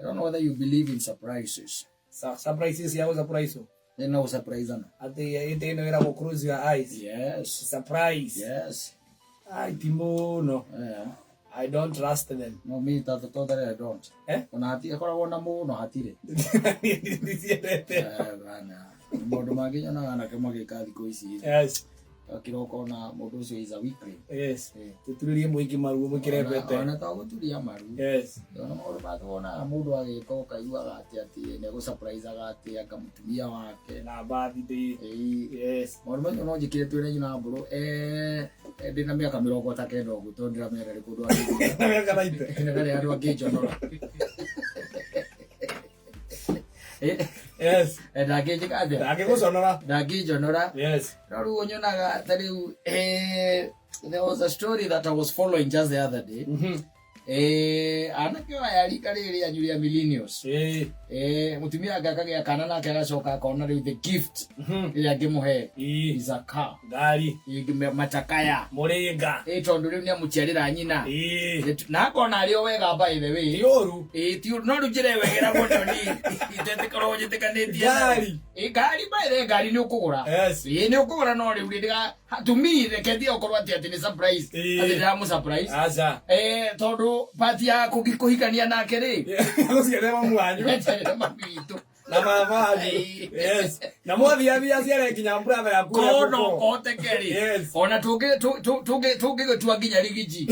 I don't know whether you believe in surprises. Surprises cia gũ surprise. Nĩ no surprise-ana. Atĩ ĩtĩ ĩno ĩragwo close your eyes. Yes. Surprise. Yes. Ai ti mũno. Yeah. I don't trust them. No me totally I don't. Eh? Ona hatirĩ akoragwo na mũno hatirĩ. Ndiciendete. Eh, bana. Maũndũ mangĩ nyonaga anake magĩka thikũ ici. Yes. Kĩroko ona mũndũ ũcio is a weakling. Yes. Eh. Tũturĩrie mũingĩ maruo mũkĩre mbete. Ona to gũturia maru. Yes. Ona maũndũ mangĩ wonaga mũndũ agĩka ũkaiguaga atĩ atĩ nĩ egũsurprisaga atĩ anga mũtumia wake. Na birthday. Ĩĩ. Yes. Maũndũ macio no njĩkire twĩ na nyina mbũrũ ndĩ na mĩaka 90 ũguo tondũ ndiramenya nĩ kũndũ angĩthiĩ. Na mĩaka 90. Nĩ harĩ andũ angĩnjonora. Yes. Ndangĩnjĩka atĩa? Ndangĩgũconora. Ndangĩnjonora. Yes. No rĩu nyonaga ta rĩu there was a story that I was following just the other day. Anake aya rika rĩrĩ rĩanyu rĩa millennials. Eh. Mũtumia ake akagĩa kana nake agacoka akona rĩu the gift ĩrĩa angĩmũhe is a car. Ngari. Ĩngĩ matakaya. Mũrĩnga. Tondũ rĩu nĩamũciarĩra nyina. Na akona arĩ o wega by the way. Ti ũru. Ti ũru. No rĩu njĩra ĩyo ĩgeragwo nayo niĩ itetĩkoragwo njĩtĩkanĩtie nayo. Ngari. Ngari by the way, ngari nĩ ũkũgũra. Yes. Nĩ ũkũgũra no rĩu rĩ ndĩga to me reke thiĩ okorwo atĩ atĩ nĩ surprise. Atĩ ndĩramũ surprise. Aca. Tondũ part ya kũhikania nake rĩ. Gũciarĩra mamu wanyu. Njeterere mami witũ. Na baba wanyu. Yes. Na mwathiathia ciare nginya brother yaku. ũrĩa Kono mũkũrũ. kũhoteke rĩ. Yes. Ona tũngĩgĩtua nginya rigiji.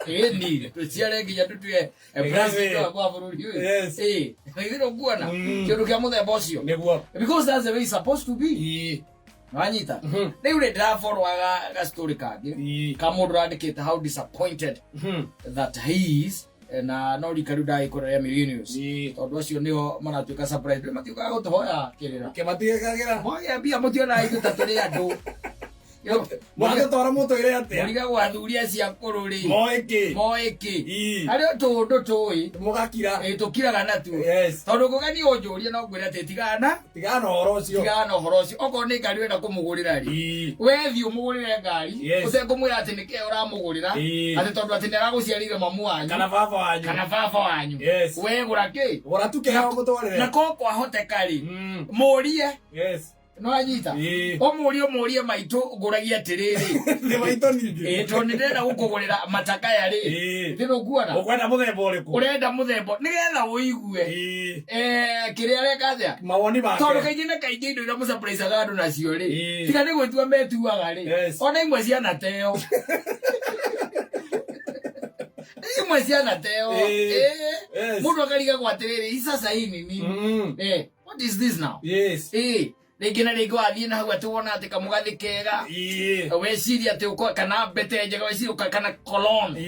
Ĩni tũciare nginya tũtue president wa bũrũri ũyũ. Yes. Ithuĩ ndũkuona kĩndũ kĩa mũthemba ũcio. Nĩguo. Because that's the way it's supposed to be. Wanyita. Rĩu rĩ ndĩrafollowaga ga story kangĩ ka mũndũ ũrandĩkĩte how disappointed that he is na no rika rĩu ndagĩkora rĩa millennials. Tondũ acio nĩo maratuĩka surprise. Rĩu matiũkaga gũtũhoya kĩrĩra. Kĩmatigĩkagĩra. Mwagĩa mbia mũtionaga ithuĩ ta tũrĩ andũ. Mwagĩtwara mũtwĩre atĩa? Mũrigagwo athuri acio akũrũ rĩ. Moĩ kĩ? Moĩ kĩ? Harĩ o tũũndũ tũĩ. Mũgakira. Tũkiraga natuo. Yes. Tondũ ngũgani ũnjũrie no ngwĩre atĩ tigana. Tigana na ũhoro ũcio. Tigana na ũhoro ũcio. Okorwo nĩ ngari ũrenda kũmũgũrĩra rĩ. We thiĩ ũmũgũrĩre ngari. Yes. Ũtekũmwĩra atĩ nĩkĩĩ ũramũgũrĩra. Atĩ tondũ atĩ nĩaragũciarĩire mamu wanyu. Kana baba wanyu. Kana baba wanyu. Yes. We gũra kĩ? Gũra tu kĩheo mũtwarĩre. Na ko kwahoteka rĩ. Mũrie. Yes. No anyita. Ũmũrie ũmũrie maitũ ngũragia atĩrĩrĩ. Nĩ maitũ ningĩ. Tondũ nĩ ndĩrenda gũkũgũrĩra matakaya rĩ. Ndĩrĩ ũkuona. Ũkwenda mũthemba ũrĩkũ? Ũrenda mũthemba nĩgetha ũigue. Kĩrĩa areka atĩa? Mawoni make. Tondũ kaingĩ na kaingĩ indo iria mũsurprisaga andũ nacio rĩ. Tiga nĩ gwĩtua metuaga rĩ. Yes. Ona imwe cianateo. Imwe cianateo. Yes. Mũndũ akarigagwo atĩrĩrĩ, sasa hii ni nini? What is this now? Yes. Rĩngĩ na rĩngĩ wathiĩ na hau atĩ wona atĩ kamũgathĩ kega. Weciria atĩ ũko kana mbete njega weciria ũka kana cologne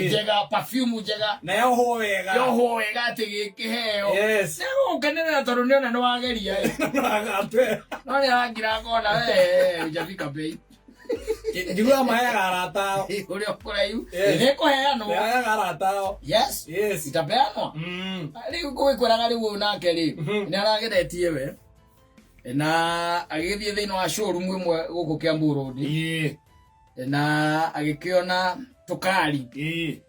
njega perfume njega. Na yohwo wega. Yohwo wega atĩ gĩkĩheo. Yes. Nĩgũkenerera tondũ nĩona nĩ wageria. No nĩ arangira akona we hujafika bei. Njiguaga maheaga arata ao. Ũrĩa ũkũraihu. Yes. Nĩkũheanwo. Maheaga arata ao. Yes. Yes. Itapeanwa. Rĩu ngũgĩkwĩraga rĩu ũyũ nake rĩ nĩ arageretie we na agĩgĩthiĩ thĩinĩ wa showroom ĩmwe gũkũ Kiambu Road na agĩkĩona tũkari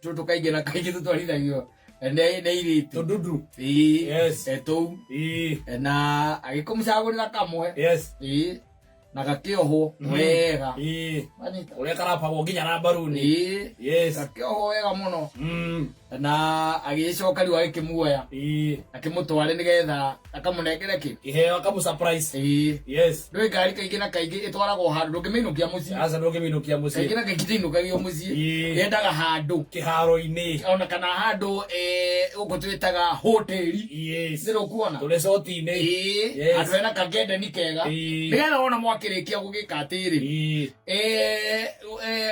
tũtũ kaingĩ na kaingĩ tũtwarithagio nĩ airĩtu Tũndundu. Yes. Tũu na agĩkũmũcagũrĩra kamwe. Yes. Na gakĩohwo wega. Wanyita? Ũrĩa karapagwo nginya na mbaruni. Yes. Gakĩohwo wega mũno. Na agĩcoka rĩu agĩkĩmuoya. Akĩmũtware nĩgetha akamũnengere kĩ? Kĩheo akamũ surprise. Yes. Ndũĩ ngari kaingĩ na kaingĩ ĩtwaragwo handũ ndũngĩmĩinũkia mũciĩ. Aca ndũngĩmĩinũkia mũciĩ. Kaingĩ na kaingĩ ndĩinũkagio mũciĩ. Yendaga handũ. Kĩharo-inĩ. Ona kana handũ gũkũ twĩtaga hoteli. Yes. Nĩ ũkuona? Tũrĩcoti-inĩ. Yes. Handũ hena kagendeni kega. Nĩgetha wona mwakĩrĩkia gũgĩka atĩrĩ.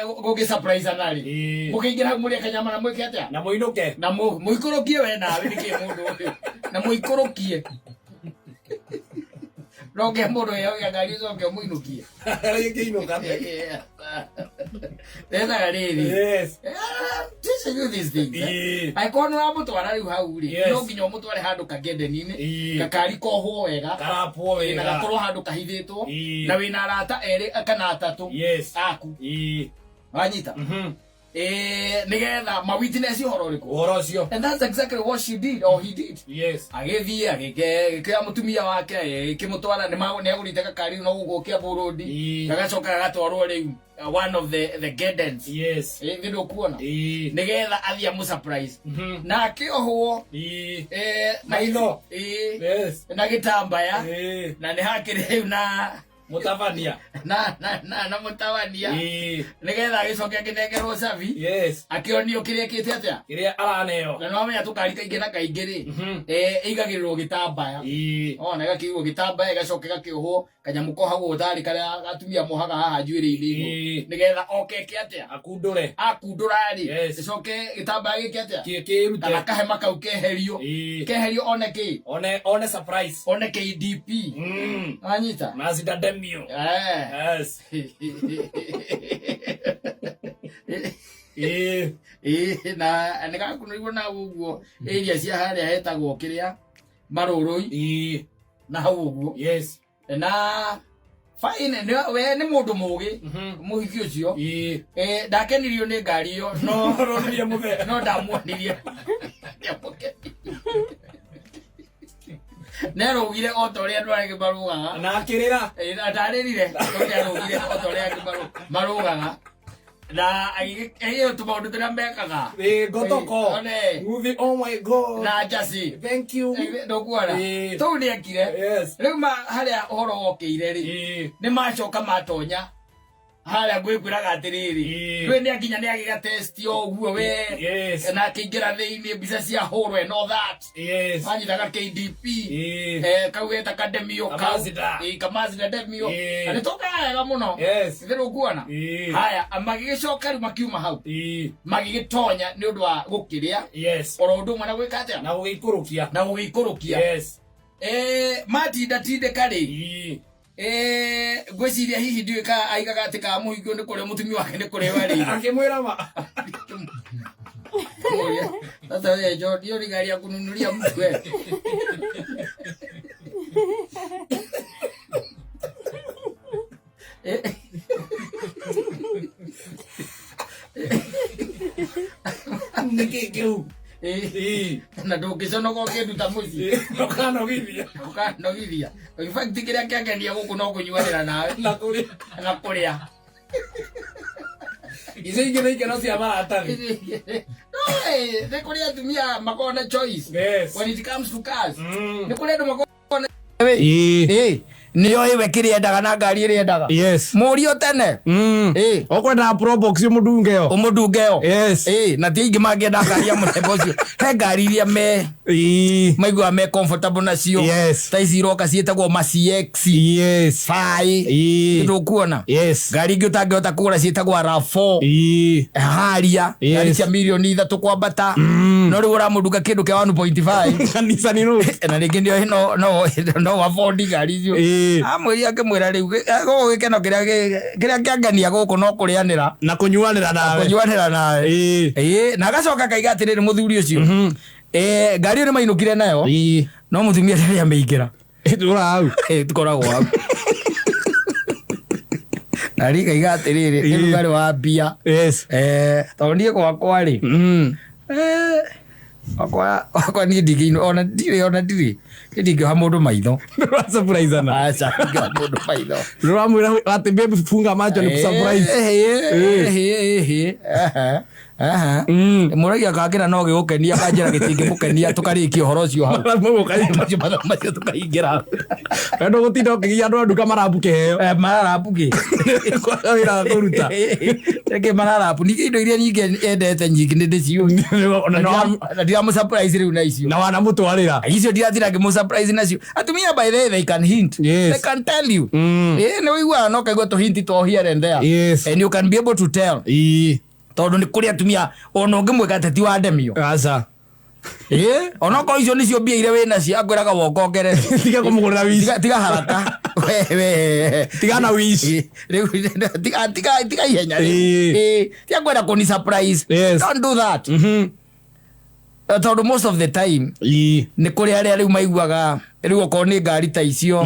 Gũgĩ surprise ana rĩ. Mũkĩingĩra hau mũrĩe kanyama na mwĩke atĩa? Na mũinũke. Na mũikũrũkie we nawe nĩkĩ mũndũ ũyũ. Na mũikũrũkie. No ke mũndũ yoge ngari ũcoke ũmũinũkie. Rĩngĩinũka. Ethaga rĩrĩ. Yes. Teaching you these things. Angĩkorwo nĩ ũramũtwara rĩu hau rĩ, Yes. no nginya ũmũtware handũ kagendeni-inĩ, gakari kohwo wega, Karapwo wega. na gakorwo handũ kahithĩtwo, Ĩĩ. na wĩna arata erĩ kana atatũ Yes. aku. Ĩĩ. Wanyita? Nigetha ma witness ũhoro ũrĩkũ. Ũhoro ũcio. And that's exactly what she did or he did. Yes. Agĩthiĩ agĩkĩoya mũtumia wake, agĩkĩmũtwara, nĩ agũrĩte gakari no gũkũ Kiambu Road. Gagacoka gagatwarwo rĩu one of the gardens. Yes. Ĩ ndũkuona? Ĩĩ. Nigetha athiĩ amũ surprise. Na akĩohwo Maitho. Ĩĩ. Yes. Na gĩtambaya. Ĩĩ. Na nĩ hakĩrĩ rĩu na Mũtabania. na mũtabania. Ĩĩ. Nigetha agĩcoke akĩnengerwo cabi. Yes. Akĩonio kĩrĩa ekĩte atĩa. Kĩrĩa araneo. Na nĩwamenya tũkari kaingĩ na kaingĩ rĩ, ĩigagĩrĩrwo gĩtambaya. Ĩĩ. Ona ĩgakĩigwo gĩtambaya, ĩgacoka ĩgakĩohwo kanyamũ kohagwo tarĩ karĩa atumia mohaga haha njuĩrĩ-inĩ igũrũ. Nĩgetha oke eke atĩa? Akundũre. Akundũra rĩ, Yes. ĩcoke gĩtambaya gĩke atĩa? Kĩrute. Kana kahema kau keherio. Keherio one kĩ? One surprise. One KDP. Anyita? Mazda Demio. Yes. Ĩĩ. Ĩĩ, na nĩgakunũirwo na ũguo area cia harĩa hetagwo kĩrĩa Marũrũi. Na hau ũguo. Yes. Na fine, we nĩ mũndũ mũgĩ, mũhiki ũcio. Ndakenirio nĩ ngari ĩyo, no Ũronirie mũthee. No ndamuonirie. Nerũgire o ta ũrĩa andũ arĩa angĩ marũgaga. Na akĩrĩra. Na ndarĩrire, no nĩarũgire o ta ũrĩa angĩ marũgaga. Na agĩgĩo tũmaũndũ tũrĩa mekaga. Ĩĩ, ngotoko. One. Nguthi, oh my God. Na njacĩ. Thank you. Ndũkuona? Ĩĩ. Tũu nĩekire. Yes. Rĩu harĩa ũhoro wokĩire rĩ, nĩ macoka matonya harĩa ngwĩkwĩraga atĩrĩrĩ, rĩu nĩ nginya nĩ agĩga test o ũguo we. Yes. Na akĩingĩra thĩinĩ mbica cia hũrwo and all that. Yes. Anyitaga KDP. Kau geta Kademio kau. Kamazda. Ĩĩ, Kamazda Demio. Ĩĩ. Na nĩtũkaga wega mũno. Yes. Ithe ndũkuona? Ĩĩ. Haya, magĩgĩcoka rĩu makiuma hau. Ĩĩ. Magĩgĩtonya nĩ ũndũ wa gũkĩrĩa. Yes. Oro ũndũ ũmwe na gwĩka atĩa? Na gũgĩikũrũkia. Na gũgĩikũrũkia. Yes. Matinda tindĩka rĩ. Ĩĩ. Ngwĩciria hihi ndiũĩ ka aigaga atĩ ka mũhiki ũyũ nĩ kũrĩa mũtumia wake nĩ kũrĩa arĩire. Akĩmwĩra ma. Sasa wewe John, hiyo ni gari ya kununulia mtu wewe. Nĩkĩ kĩu? Ĩĩ. Na ndũngĩconoka ũkĩnduta mũciĩ. Ndũkanogithia. Ndũkanogithia. In fact kĩrĩa kĩangenia gũkũ no kũnyuanĩra nawe. Na kũrĩa. Na kũrĩa. Icio ingĩ nĩ ikeno cia maratathi. No, nĩ kũrĩ atumia makoragwo na choice. Yes. When it comes to cars. Nĩ kũrĩ andũ makoragwo na Ĩĩ. Ĩĩ. Nĩyo ĩwe kĩrĩa endaga na ngari ĩrĩa endaga. Yes. Mũrio tene. Ĩĩ. Ũkwenda Probox ũmũndunge ĩyo. Ũmũndunge ĩyo. Yes. Ĩĩ, na ti aingĩ mangĩenda ngari ya mũthemba ũcio. He ngari iria me Ĩĩ. maiguaga me comfortable nacio. Yes. Ta ici iroka ciĩtagwo ma CX. Yes. Fi. Ĩĩ. Ndũkuona? Yes. Ngari ingĩ ũtangĩhota kũgũra ciĩtagwo RAV4. Ĩĩ. Haria. Yes. Ngari cia mirioni 3 kwambata. No rĩu ũramũndunga kĩndũ kĩa 1.5. Kanitha nĩ nũ. Na rĩngĩ nĩo no afford ngari icio. Ĩĩ. Amwĩrire akĩmwĩra rĩu gũkũ gĩkeno kĩrĩa kĩangenia gũkũ no kũrĩanĩra. Na kũnyuanĩra nawe. Kũnyuanĩra nawe. Ĩĩ. Ĩĩ, na agacoka akaiga atĩrĩrĩ mũthuri ũcio. Ngari ĩyo nĩmainũkire nayo. Ĩĩ. No mũtumia ndarĩ amĩingĩra. Tũra hau. Ĩĩ, tũkoragwo hau. Na rĩkaiga atĩrĩrĩ, nĩ rugarĩ wa mbia. Yes. Tondũ niĩ gwakwa rĩ, wakwa niĩ ndingĩ, ona ndirĩ, ona ndirĩ. Niĩ ndingĩoha mũndũ maitho. Ndũra surprise ana. Aca, ndingĩoha mũndũ maitho. Ndũramwĩra atĩ baby funga macho ni kusurprise. Mũragia kakĩra no gĩgũkenia kanjĩra gĩtingĩmũkenia tũkarĩkia ũhoro ũcio hau. Macio mathaa macio tũkaingĩra. We ndũgũtinda ũkĩgia andũ a nduka marabu kĩheo. Mararabu kĩ? Kwaga wĩra wa kũruta. Reke mararabu. Ningĩ indo iria nyingĩ endete nyingĩ nĩ ndĩciũĩ. Na ndiramũ surprise rĩu na icio. Na wanamũtwarĩra. Icio ndirathira ngĩmũ surprise nacio. Atumia by the way they can hint. Yes. They can tell you. Nĩ ũiguaga no kaigua tũhinti two here and there. Yes. And you can be able to tell. Ĩĩ. Tondũ nĩ kũrĩ atumia ona ũngĩmwĩka atĩ ti wa ndemio. Aca. Ĩĩ, onokorwo icio nĩcio mbia iria wĩ nacio akwĩraga wongongerere. Tiga kũmũgũrĩra wish. Tiga haraka. We. Tiga na wish. Ĩĩ, rĩu tiga ihenya rĩu. Ĩĩ. Ĩĩ, tiga kwenda kũni surprise. Yes. Don't do that. Tondũ most of the time Ĩĩ. nĩ kũrĩ arĩa rĩu maiguaga Rĩu okorwo nĩ ngari ta icio,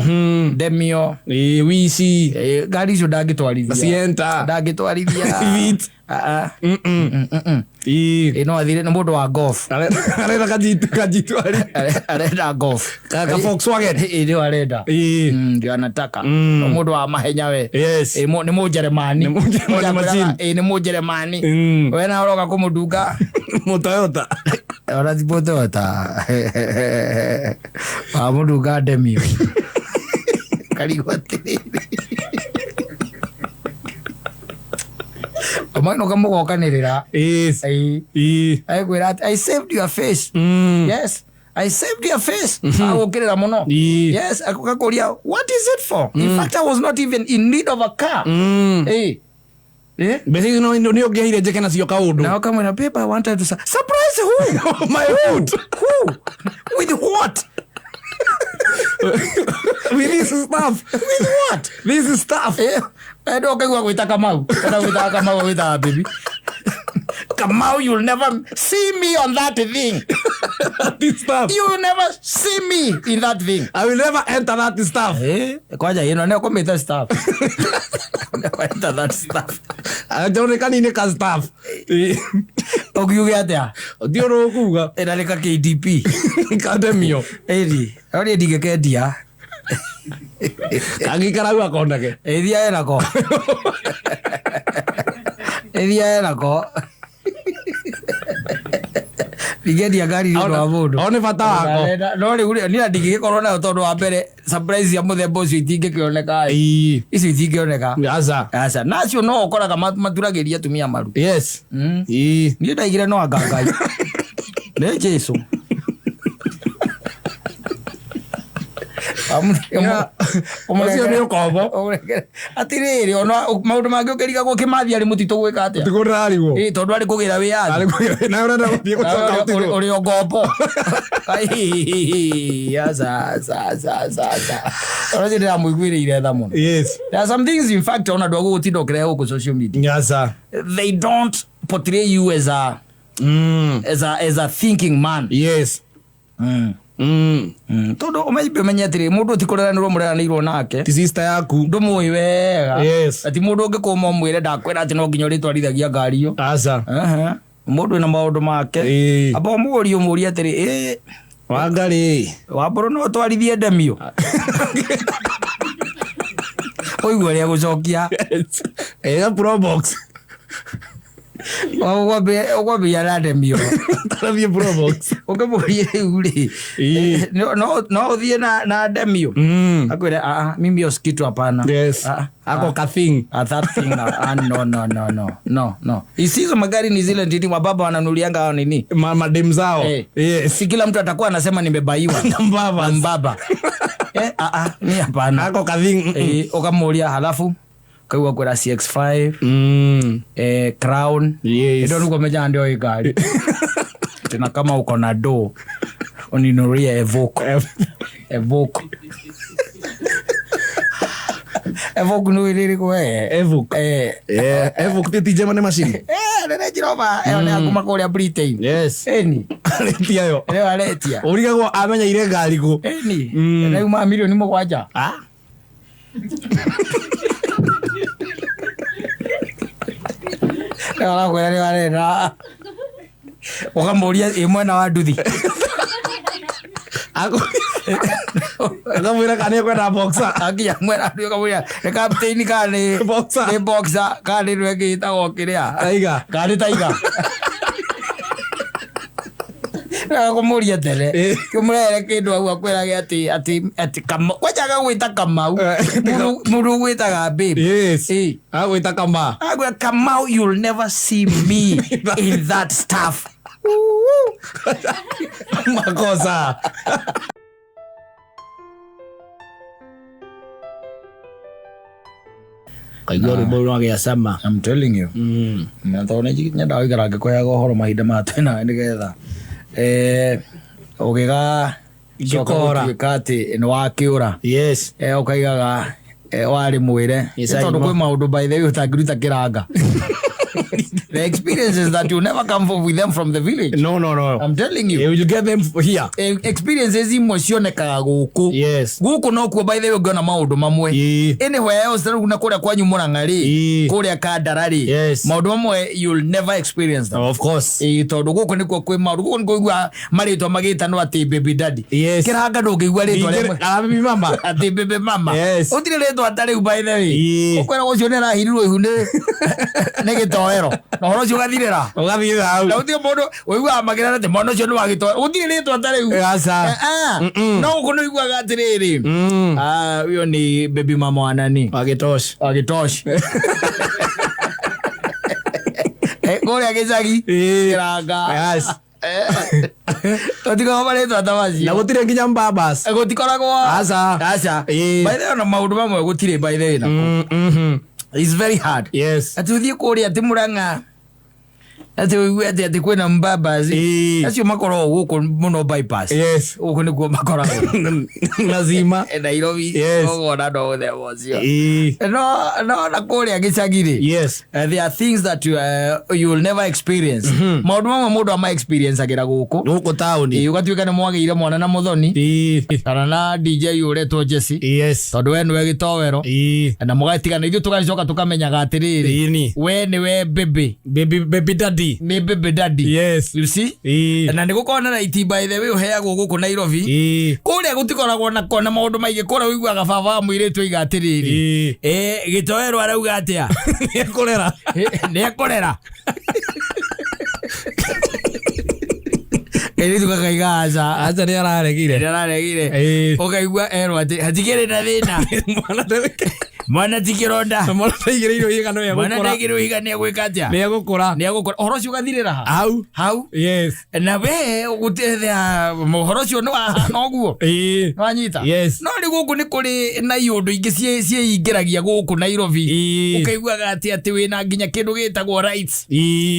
Demio, Ĩĩ, wici. Ngari icio ndangĩtwarithia. Sienta. Ndangĩtwarithia. Vit. Ah, ah. Mm-mm. Mm-mm. Ĩĩ. Ĩ, no athire nĩ mũndũ wa golf. Arenda kajitu kajitu ari. Arenda golf. Ka Volkswagen. Ĩ, nĩyo arenda. Ĩĩ. Ndio anataka. Mm. No mũndũ wa mahenya we. Yes. Ĩ, nĩ mũnjeremani. Nĩ Mũnjeremani machine. Ĩ, nĩ mũnjeremani. Mm. We na ũroka kũmũndunga. Mũtoyota. Ona ti Toyota. Wamũndunga Demio. Karigwo atĩrĩrĩ. Ũmainũka mũgokanĩrĩra. Yes. Ĩ. Ĩĩ. Agĩkwĩra atĩ, I saved your face. Mm. Yes. I saved your face. Agũkĩrĩra mũno. Ĩĩ. Yes, akakũria, what is it for? In fact, I was not even in need of a car. Mm. Eh. Eh? Mbeca icio nĩ ũngĩheire njĩke nacio kaũndũ. Na ũkamwĩra, babe, I wanted to surprise who? My hood. Who? With what? With this stuff. With what? This is stuff. Eh, ndo ũkaigua gwĩta Kamau. Enda gwĩtaga Kamau, gwĩtaga baby. Kamau, you'll never see me on that thing. This stuff. You will never see me in that thing. I will never enter that stuff. Eh, kwanja ĩno nĩ ũkũmĩte staff. Never enter that stuff. Ajoneka nini ka staff. Ũngiuge atĩa? Ndio rũkuga. Ĩna nĩ ka KDP. Kademio. Ĩri, no niĩ ndingĩkendia. Kangĩikara hau akonage. Ĩthiae nako. Ĩthiae nako. Ndingĩendia ngari nĩ ũndũ wa mũndũ. One bata wako. No rĩu rĩ, niĩ ndingĩgĩkorwo nayo tondũ wa mbere surprise ya mũthemba ũcio itingĩkĩoneka ĩ. Ĩĩ. Icio itingĩoneka. Aca. Aca, nacio no ũkoraga maturagĩria atumia maru. Yes. Mm. Ĩĩ. Niĩ ndaigire no anga Ngai. Nĩ Jesũ. Ũcio nĩ ũkombo. Atirĩrĩ, ona maũndũ mangĩ ũkĩrigagwo kĩmathi arĩ mũtitũ gwĩka atĩa? Tiguo ndĩrarigwo. Ĩ, tondũ arĩ kũgĩra wĩyathi. Arĩ kũgĩra na ũrenda gũthiĩ gũcoka ũtitũ. Ũrĩ o ngombo. Ai, aca, aca, aca, aca, aca. Ona ũcio ndĩramũiguĩrĩire tha mũno. Yes. There are some things in fact ona ndwagũ gũtinda ũkĩrehe gũkũ social media. Aca. They don't portray you as a Mm. as a thinking man. Yes. Mm. Mm. Mm. Tondũ ũmenye ũmenye atĩrĩ mũndũ ti kũreranĩrwo mũreranĩirwo nake Ti sister yaku. ndũmũĩ wega. Yes. Ati mũndũ ũngĩkũma ũmwĩre ndakwĩra atĩ no nginya ũrĩtwarithagia ngari ĩyo. Aca. Aha. Mũndũ wĩna maũndũ make. Ĩĩ. Amba ũmũrie ũmũrie atĩrĩ ĩ Wangarĩ. wambũrũ no ũtwarithie Demio. Ũigue ũrĩa gũcokia. Ĩga Probox. Ũkwambĩrĩria na Demio. Tarathiĩ Probox. Ũkĩmũrie rĩu rĩ Ĩĩ. no ũthiĩ na Demio. Mm. Akwĩre ah, mimi hiyo kitu hapana. Yes. Ah, Ako ka thing. Ah, that thing ah, no no no no no no. Isizo magari ni zile ndini wababa wananulianga hao nini. Ma madem zao. Eh. Yes. Si kila mtu atakuwa anasema nimebaiwa. Na mbaba. Na mbaba. Eh, ah ah, ni hapana. Ako ka thing. Mm. Eh, ukamuuria halafu kaigua kwĩra CX5 Mm. eh, Crown. Yes. Ndio niko meja ndio gari. Tena kama uko na do uninunulie Evoque. Evoque. Evoque nĩ ĩrĩkũ we? Evoque. Eh. Yeah, Evoque ti German machine. Eh, nĩ Range Rover ĩyo nĩ ya kuma kũrĩa Britain. Yes. Ĩni. Aretia yo. Ĩyo aretia. Ũrigagwo amenyeire ngari kũ. Ĩni. Mm. Rĩu ma milioni 7. Ah. Rĩu arakwĩra nĩ arenda. Ũkamũria ĩ mwena wa nduthi. Akamwĩra kana nĩekwenda boxer. Akinya mwena wa nduthi ũkamũria nĩ captain kana nĩ Boxer. nĩ boxer kana nĩ ĩno ĩngĩ ĩtagwo kĩrĩa. Tiger. Kana nĩ Tiger. Kũmũria tene Eh. kĩmũrehere kĩndũ hau akwĩrage atĩ atĩ atĩ Kamau kwanja agagwĩta Kamau Eh. Mũndũ ũgwĩtaga babe. Yes. Eh. Agwĩta kama. Agwĩra Kamau, you'll never see me in that stuff. Makosa. Kaigua rwĩmbo rwagĩa cama. I'm telling you. Mm. Na tondũ nĩ nyendaga gũikara ngĩkũheaga ũhoro mahinda maya twĩna nĩgetha ũgĩga coka Ngĩkora. gũtuĩka atĩ nĩ wakĩũra. Yes. Ũkaigaga warĩ mwĩre Yes, tondũ I kwĩ maũndũ by the way ũtangĩruta kĩranga. The experiences that you never come for with them from the village. No, no, no. I'm telling you. You will get them here. Experiences imwe cionekaga gũkũ. Yes. Gũkũ nokuo, by the way, ũngĩona maũndũ mamwe. Anywhere else rĩu na kũrĩa kwanyu Mũrang'a rĩ, kũrĩa Kandara rĩ, maũndũ mamwe you'll never experience them. Of course. Ĩĩ, tondũ gũkũ nĩkuo kwĩ maũndũ, gũkũ nĩkuo ũiguaga marĩtwa magĩtanwo atĩ baby daddy. Kĩranga ndũngĩigua rĩtwa rĩmwe. Ah, baby mama. Atĩ baby mama. Gũtirĩ rĩtwa ta rĩu, by the way. Ũkwĩra ũcio nĩ arahirirwo ihu nĩ gĩtoero na ũhoro ũcio ũgathirĩra. Ũgathiĩ hau. Na gũtirĩ mũndũ ũiguaga makĩrana atĩ mwana ũcio nĩ wa gĩtoero, gũtirĩ rĩtwa ta rĩu. Aca. Eh, ah. No gũkũ nĩ ũiguaga atĩrĩrĩ, ah, huyo ni baby mama wa nani. Wagĩtosh. Wagĩtosh. Kũrĩa gĩcagi kĩranga. Yes. Tũtikoragwo marĩtwa ta Na macio. gũtirĩ nginya mbabas. Gũtikoragwo. Aca. Aca. By the way, ona maũndũ mamwe gũtirĩ, by the way, nako. It's very hard. Atĩ ũthiĩ kũrĩa atĩ Mũrang'a atĩ ũigue atĩ kwĩna mbabas. Acio makoragwo gũkũ mũno bypass. Gũkũ nĩkuo makoragwo. Lazima. Nairobi. Ũgona no mũthemba ũcio. No na kũrĩa gĩcagi rĩ, there are things that you will never experience. Maũndũ mamwe mũndũ ama experience agĩra gũkũ. Gũkũ taũni. Ĩĩ, ũgatuĩka nĩ mwagĩire mwana na mũthoni kana na DJ ũretwo Jesse, tondũ we nĩwe gĩtowero na mũgatigana, ithuĩ tũgacoka tũkamenyaga atĩrĩrĩ, we nĩwe baby. Baby, baby daddy. Nĩ baby daddy. You see? Na nĩ gũkoragwo na right, by the way, ũheagwo gũkũ Nairobi. Kũrĩa gũtikoragwo na kona maũndũ maingĩ. Kũrĩa ũiguaga baba wa mũirĩtu oiga atĩrĩrĩ, gĩtoero arauga atĩa? Nĩekũrera. Nĩ ekũrera kairĩtu gakaiga aca. Aca, nĩ araregire. Nĩ araregire. Ũkaigua erwo atĩ hatikĩrĩ na thĩna. Mwana Mwana ti kĩronda. Mwana ndaigĩrĩirwo ihiga no Mwana egũkũra. ndaigĩrĩrwo ihiga nĩ egwĩka atĩa? Nĩ egũkũra. Nĩ egũkũra. Ũhoro ũcio ũgathirĩra ha? Hau. Hau. Na we gũtethea ũhoro ũcio nĩ wahana ũguo. Nĩwanyita? No rĩu gũkũ nĩ kũrĩ na iũndũ ingĩ ciĩingĩragia gũkũ Nairobi. Ũkaiguaga atĩ wĩna nginya kĩndũ gĩtagwo rights.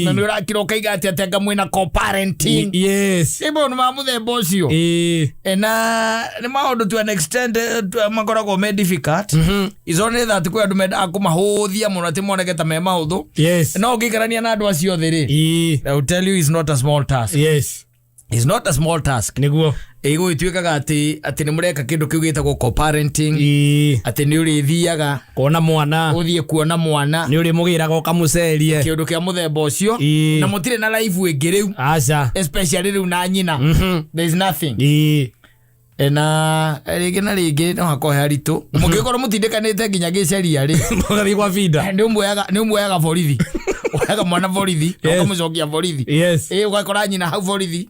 Na nĩ ũrakira ũkaiga atĩ anga mwĩna co-parenting. Ĩ maũndũ ma mũthemba ũcio. Na nĩ maũndũ to an extent makoragwo me difficult. It's only that kwĩ andũ mendaga kũmahũthia mũno atĩ moneke ta me mahũthũ. No ũngĩikarania na andũ acio othe rĩ, I will tell you it's not a small task. It's not a small task. Nĩguo. Ĩgũgĩtuĩkaga atĩ nĩ mũreka kĩndũ kĩu gĩtagwo co-parenting, atĩ nĩ ũrĩthiaga Kuona mwana. ũthiĩ kuona mwana. Nĩ ũrĩmũgĩraga ũkamũcerie. Kĩũndũ kĩa mũthemba ũcio. Na mũtirĩ na life ĩngĩ rĩu, Aca. especially rĩu na nyina. There is nothing. Na rĩngĩ na rĩngĩ no hakorwo he haritũ mũngĩkorwo mũtindĩkanĩte nginya gĩceria rĩ. Mũgathiĩ kwa binda. Nĩ ũmuoyaga borithi, woyaga mwana borithi na ũkamũcokia borithi. Ĩ, ũgakora nyina hau borithi.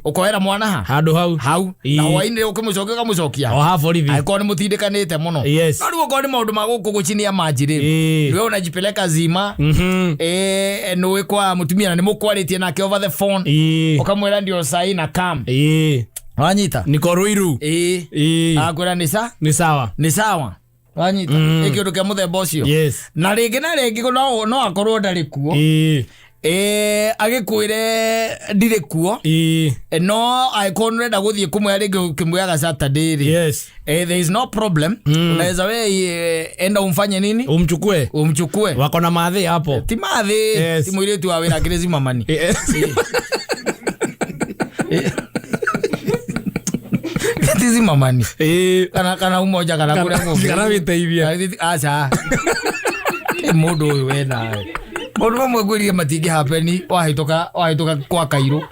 Ũkoera mwana ha? Handũ hau. Hau. Na hwainĩ ũkĩmũcokia ũkamũcokia O ha borithi. angĩkorwo nĩ mũtindĩkanĩte mũno. No rĩu okorwo nĩ maũndũ ma gũkũ gũchinia maji rĩ, we unajipeleka zima. Nĩũĩ kwa mũtumia na nĩ mũkwarĩtie nake over the phone, ũkamwĩra ndio sahi na kam. Wanyita? Niko Ruiru. Akwĩra nĩ sa Nĩ sawa. Nĩ sawa. Wanyita? Ĩ, kĩũndũ kĩa mũthemba ũcio. Na rĩngĩ na rĩngĩ no akorwo ndarĩ kuo. Agĩkwĩre ndirĩ kuo. No angĩkorwo nĩ ũrenda gũthiĩ kũmwĩra rĩngĩ ũkĩmwĩraga Saturday rĩ, there is no problem. Unaweza we enda umfanye nini? Umchukue. Umchukue. Wako na madhi hapo. Ti mathĩ. Ti mũirĩtu wa wĩra akĩrĩ cimamani. Ti cimamani. Kana umoja kana kũrĩa kũngĩ. Kana wĩteithie. Aca. Ĩ, mũndũ ũyũ we nawe, maũndũ mamwe ngwĩrire matingĩ happen wahĩtũka kwa kairũ,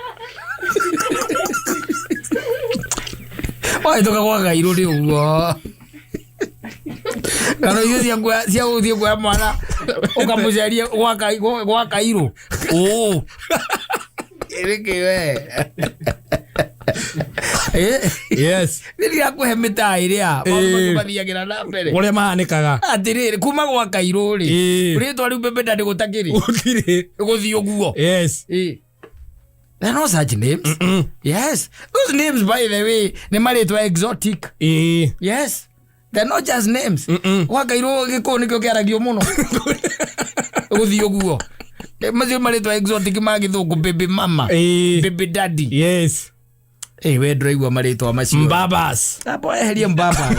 wahĩtũka gwa kairũ nĩ ũguo kana icio cia gũthiĩ kuoya mwana ũkamũcerie gwa kairũ ũ ĩrĩkĩ we. Nĩ ndirakũhe mĩtaa ĩrĩa maũndũ macio mathiagĩra na mbere. Ũrĩa mahanĩkaga. Atĩrĩrĩ, kuma gwa kairũ rĩ, rĩtwa rĩu bebe ndĩ gũtakĩrĩ. Gũtirĩ. Gũthiĩ ũguo. There are no such names. Yes. Those names, by the way, nĩ marĩtwa exotic. Yes. They're not just names. Gwa kairũ gĩkũyũ nĩkĩo kĩaragio mũno. Gũthiĩ ũguo. Macio marĩtwa exotic ma gĩthũngũ, baby mama. Baby daddy. We ndũraigua marĩtwa macio. Mbabas. Hapo eherie mbabas.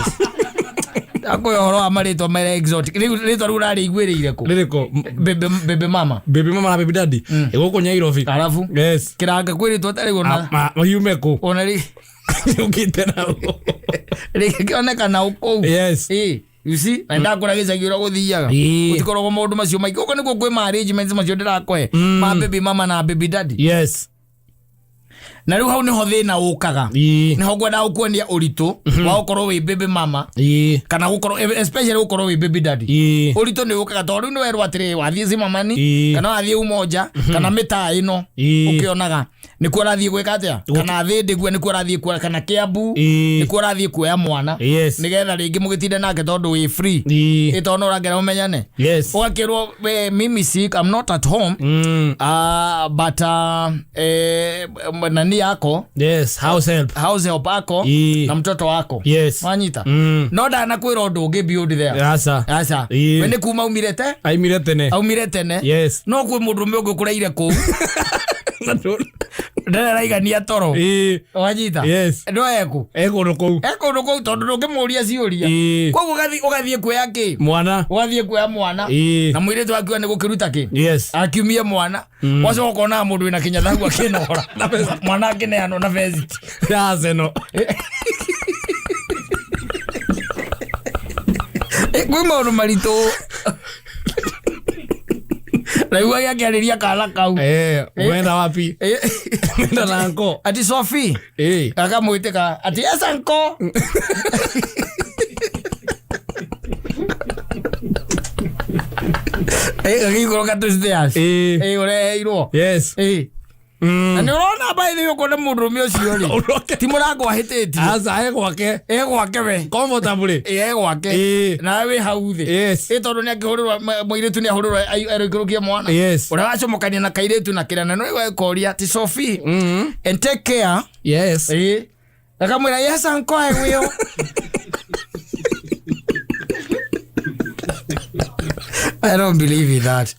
Akwä å horo wa marä twa mere exotic rä twa rä u rarä iguä rä ire kå Rĩrĩkũ? Baby mama. Baby mama na baby daddy. Ĩgũkũ Nyairobi. Arabu Yes. kä ranga kwä rä twa tarä ona Yume kũ? ona rä Yũkĩte na kũ? rä kä onekana å kå u. Yes. You see, na ndakå ra gä cagi å rä a gå thiaga Ĩĩ. gå tikoragwo maå ndå macio maingä å nä kuo kwä ma arrangements macio ndä rakwe ma baby mama na baby daddy. Yes. Na rä u hau nä ho thä na å kaga. Ĩĩ. Nä ho ngwendaga gå kuonia å ritå wa gå korwo wä baby mama Ĩĩ. kana gå korwo, especially gå korwo wä baby daddy. Ĩĩ. Å ritå nä å kaga tondå rä u nä werwo atä rä wathiä cimamani Ĩĩ. kana wathiä umoja kana mä taa ä no Ĩĩ. å kä onaga nä kuo rathiä gwä ka atä a kana thä ndä guo nä kuo rathiä kuoya kana kä ambu Ĩĩ. nä kuo rathiä kuoya mwana Yes. nä getha rä ngä må gä tinde nake tondå wä free. Ĩĩ. Ä tondå no rangera å menyane. Yes. Ũgakĩrwo we, mimi sick, I'm not at home. But nani yako. Yes. House help. House help ako Ĩĩ. na mtoto wako. Yes. Wanyita no ndanakwĩra ũndũ ũngĩ beyond there. Aca. Aca. Ĩĩ. We nĩ kuma aumire te Aimire tene. Aumire tene. Yes. No kwĩ mũndũrũme ũngĩ ũkũraire kũu ndareraigania toro. Ĩĩ. Wanyita. Yes. No eku E kũndũ kũu. e kũndũ kũu tondũ ndũngĩmũria ciũria. Ĩĩ. Koguo ũgathiĩ kuoya kĩ? Mwana. Ũgathiĩ kuoya mwana. Ĩĩ. Na mũirĩtu akiuga nĩ gũkĩruta kĩ Yes. akiumie mwana wacoka ũkonaga mũndũ wĩna kĩnyathagu akĩnora mwana akĩneanwo na vesti. Ya Arsenal. Kwĩ maũndũ maritũ rĩu agĩakĩarĩria kana kau. Eh, umeenda wapi? Umeenda na anko. Ati Sophie. Eh. Akamwĩtĩka ati yes uncle. Gagĩikũrũka tũ stairs. Eh. Ũreheirwo. Yes. Na nĩ ũrona by the way ũkona mũndũrũme ũcio rĩ Ũroke. ti mũrango ahĩtĩtie. Aca e gwake. E gwake we. Comfortably. E gwake. Ĩĩ. Nawe wĩ hau thĩ. Yes. Ĩ tondũ nĩ akĩhũrĩrwo mũirĩtu nĩ ahũrĩrwo aroikũrũkia mwana. Yes. Ũrĩa wacomokania na kairĩtu na kĩrana no ĩkoria ti Sophie and take care. Yes. Ĩ akamwĩra yes uncle, I will. I don't believe in that.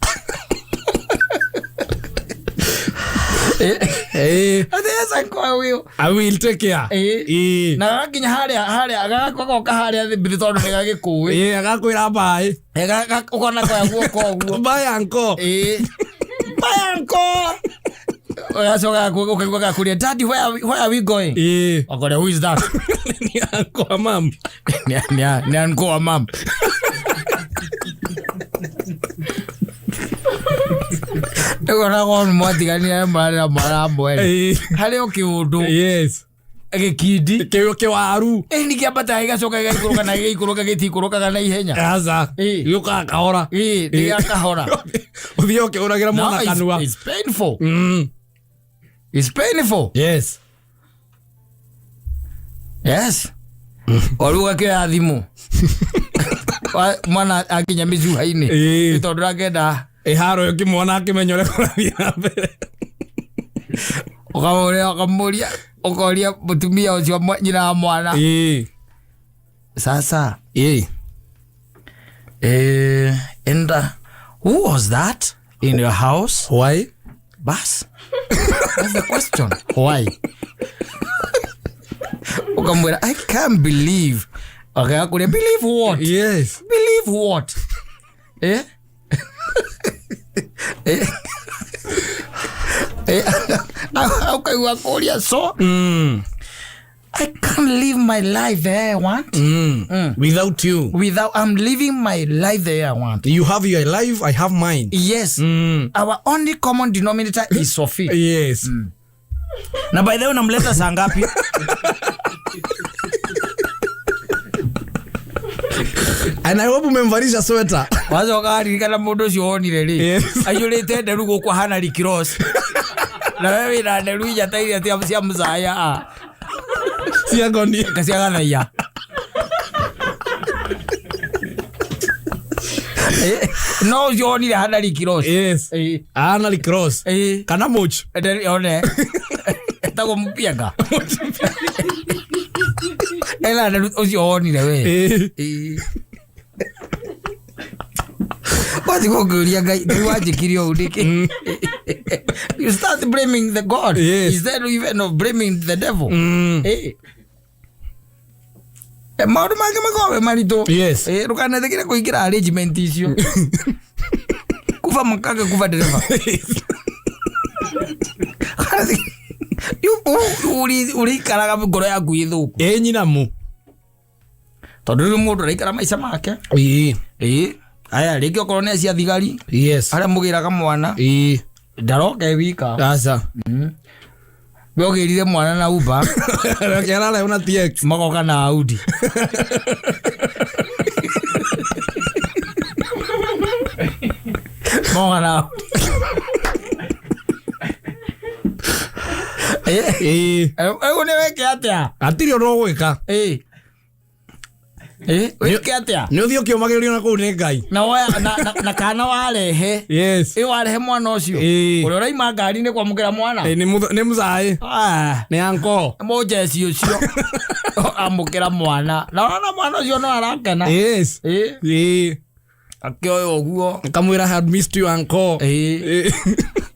Eh. Ati yes uncle, I will. I will take care. Ĩĩ. Ĩĩ. Na gagakinya harĩa harĩa gagakoka harĩa thĩ mbere tondũ nĩ gagĩkũĩ. Ĩĩ, agakwĩra bye. Ũkona koya guoko ũguo. Bye uncle. Ĩĩ. Bye uncle. Ũgacoka ũkaigua gakũria, "Daddy, where are we going?" Ĩĩ. Ũkoria, "Who is that?" Ni uncle wa mam. Nĩ uncle wa mam. Ũkoragwo mwatiganire mwarĩ mwana mweri. Ĩĩ. Harĩ o kĩũndũ Yes. gĩkindi. Kĩo kĩwaru. Ĩ nĩ kĩambataga gĩgacoka gĩgaikũrũka na gĩgaikũrũka gĩtikũrũkaga na ihenya. Aca. Ĩĩ. Gĩũkaga kahora. Ĩ nĩ gĩa kahora. Ũthiĩ ũkĩhũragĩra No, mwana kanua. it's painful. It's painful. Yes. Yes. O rĩu ũgakĩoya thimũ. Mwana akinya mĩcuha-inĩ. Ĩĩ. Nĩ tondũ ndangĩenda Ĩharo ũkĩmuona akĩmenya ũrĩa kũrathiĩ na mbere. ũkamũria ũkamũria ũkoria mũtumia ũcio nyina wa mwana. Ĩĩ. Sasa Ĩĩ. enda who was that in your house? Why? Bas. That's the question. Why? Ukamwira, "I can't believe." Akakuria, "Believe what?" Yes. Believe what? Eh? Eh? Eh? Ukaigua kũria so I can't live my life the way I want. Without you. Without I'm living my life the way I want. You have your life, I have mine. Yes. Our only common denominator is Sophie. Yes. Na by the way unamleta saa ngapi? And I hope umemvalisha sweater. Wacoka waririkana mũndũ ũcio wonire rĩ Yes. aiyũrĩte nderu gũkũ ahana Rick Ross. Na we wĩna nderu inya ta iria cia mũcaya a Cia ngoni. cia gathaiya. No ũcio wonire ahana Rick Ross. Yes. Ĩĩ. Ana Rick Ross. Ĩĩ. Kana moch. One etagwo mũpianga ena nderu ũcio wonire we. Ĩĩ. Ĩĩ. Wathi gũkĩũria Ngai Ngai wanjĩkire ũũ nĩkĩ? You start blaming the God Yes. instead even of blaming the devil. Ĩĩ. Maũndũ mangĩ makoragwo me maritũ. Yes. Ndũkanetĩkĩre kũingĩra arrangement icio. Kuba makanga kuba ndereba. Ũrĩikaraga ngoro yaku ĩ thũku. Ĩ nyinamu. Tondũ rĩu mũndũ araikara maica make. Ĩ. Ĩ aya rĩngĩ okorwo nĩ acia thigari Yes. arĩa mũgĩraga mwana Ĩ. ndaroka e wika. Aca. We ũgĩrire mwana na Uber. Reke na TX. Magoka na Audi. Magoka na Audi. Ĩ. Rĩu nĩ wĩke atĩa? Hatirĩ ũndũ ũgwĩka. Ĩ. Ĩ, wĩke atĩa? Nĩ ũthiĩ ũkĩũmagĩrĩrio na kũu nĩ Ngai. Na woya na kana warehe. Yes. Ĩ warehe mwana ũcio. Ĩ. Ũrĩa ũraima ngari-inĩ kwamũkĩra mwana. Ĩ, nĩ mũcaĩ. Ah. Nĩ anko. Mũjeci ũcio amũkĩra mwana na ona mwana ũcio no arakena. Yes. Ĩ. Ĩ. Akĩoya ũguo. Kamwĩra I had missed you uncle. Ĩ. Ĩ.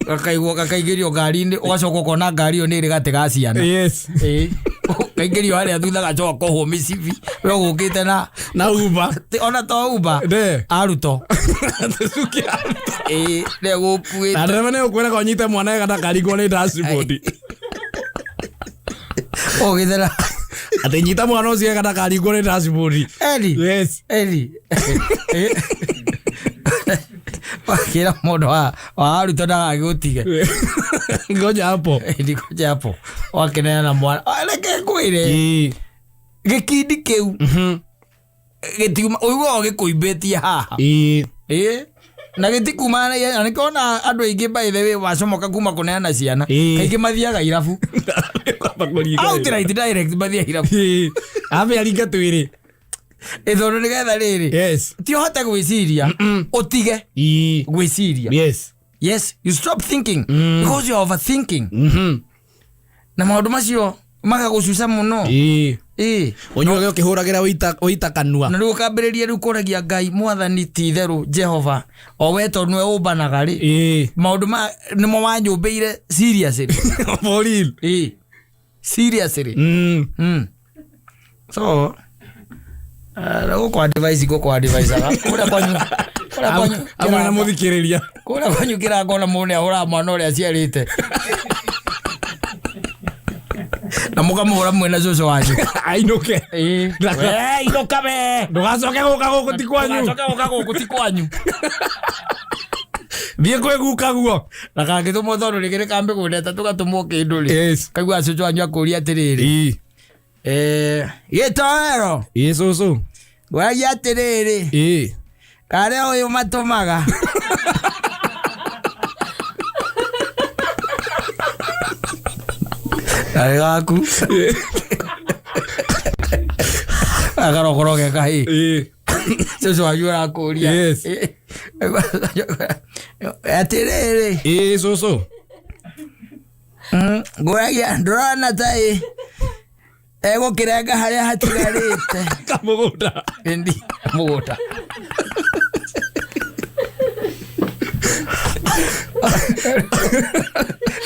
Gakaigwo gakaingĩrio ngari-inĩ ũgacoka ũkona ngari ĩyo nĩ ĩrĩ gatĩ ga ciana. Yes. Ĩ. Kaingĩrio harĩa thutha gacoka kohwo mĩcibi we ũgũkĩte na Na Uber. Ona to Uber. Ne. Aruto. Tucukia. Ĩ, nĩ gũkuĩte. Na ndereba nĩ ũkwĩraga ũnyite mwana wega ndakarigwo nĩ dashboard. Ũgĩthera. Atĩ nyita mwana ũcio wega ndakarigwo nĩ dashboard. Eli. Yes. Eli. Wakĩra mũndũ wa arutwo ndagagĩgũtige. Ngoja hapo. Ĩni ngoja hapo. Wakĩneana mwana. Reke ngwĩre. Ĩ. Gĩkindi kĩu. Gĩtiuma ũiguaga gĩkũimbĩtie haha. Ĩ. Ĩ. Na gĩtikuma na ihenya. Nĩkĩo ona andũ aingĩ by the way wacomoka kuma kũneana ciana. Ĩ. Kaingĩ mathiaga irabu. Kwamba kũringa. Outright direct mathiaga irabu. Ĩ. Ambe aringe twĩrĩ. Ĩ tondũ nĩgetha rĩrĩ. Yes. Ti ũhote gwĩciria. Ũtige Ĩ. gwĩciria. Yes. Yes, you stop thinking because you are overthinking. Na maũndũ macio magagũcuca mũno. Ĩ. Ĩ. Ũnyuage ũkĩhũragĩra ũita kanua. Na rĩu ũkambĩrĩria rĩu kũragia Ngai mwathani ti itherũ Jehova o we tondũ nĩwe ũmbanaga rĩ. Ĩ. Maũndũ ma nĩmo wanyũmbĩire seriously. For real. Ĩ. Seriously. So gũkũ advice gũkũ advice aga. Kũrĩa kwanyu. Kũrĩa kwanyu. Amwe na mũthikĩrĩria. Kũrĩa kwanyu kĩrango na mũndũ nĩahũraga mwana ũrĩa aciarĩte. Na mũkamũhũra mwĩna cũcũ wanyu. Ainũke. Ĩ. We, inũka we. Ndũgacoke gũka gũkũ ti kwanyu. Ndũgacoke gũka gũkũ ti kwanyu. Thiĩ kwĩ guka guo. Na kangĩtũmwo tondũ rĩngĩ nĩ ka mĩgũnda ĩtatũ gatũmwo kĩndũ rĩ. Yes. Kaigua cũcũ wanyu akũria atĩrĩrĩ. Ĩ. Gĩtoero. Ĩ cũcũ. Ngwaragia atĩrĩrĩ. Ĩ. Karĩa ũyũ matũmaga. Karĩ gaku. Akarokoro ge kahĩĩ. Ĩ. Cũcũ wanyu arakũria. Yes. Atĩrĩrĩ. Ĩ cũcũ. Ngũragia ndũrona ta ĩ egũkĩrenga harĩa hatigarĩte. Kamũgũnda. Ĩndi mũgũnda.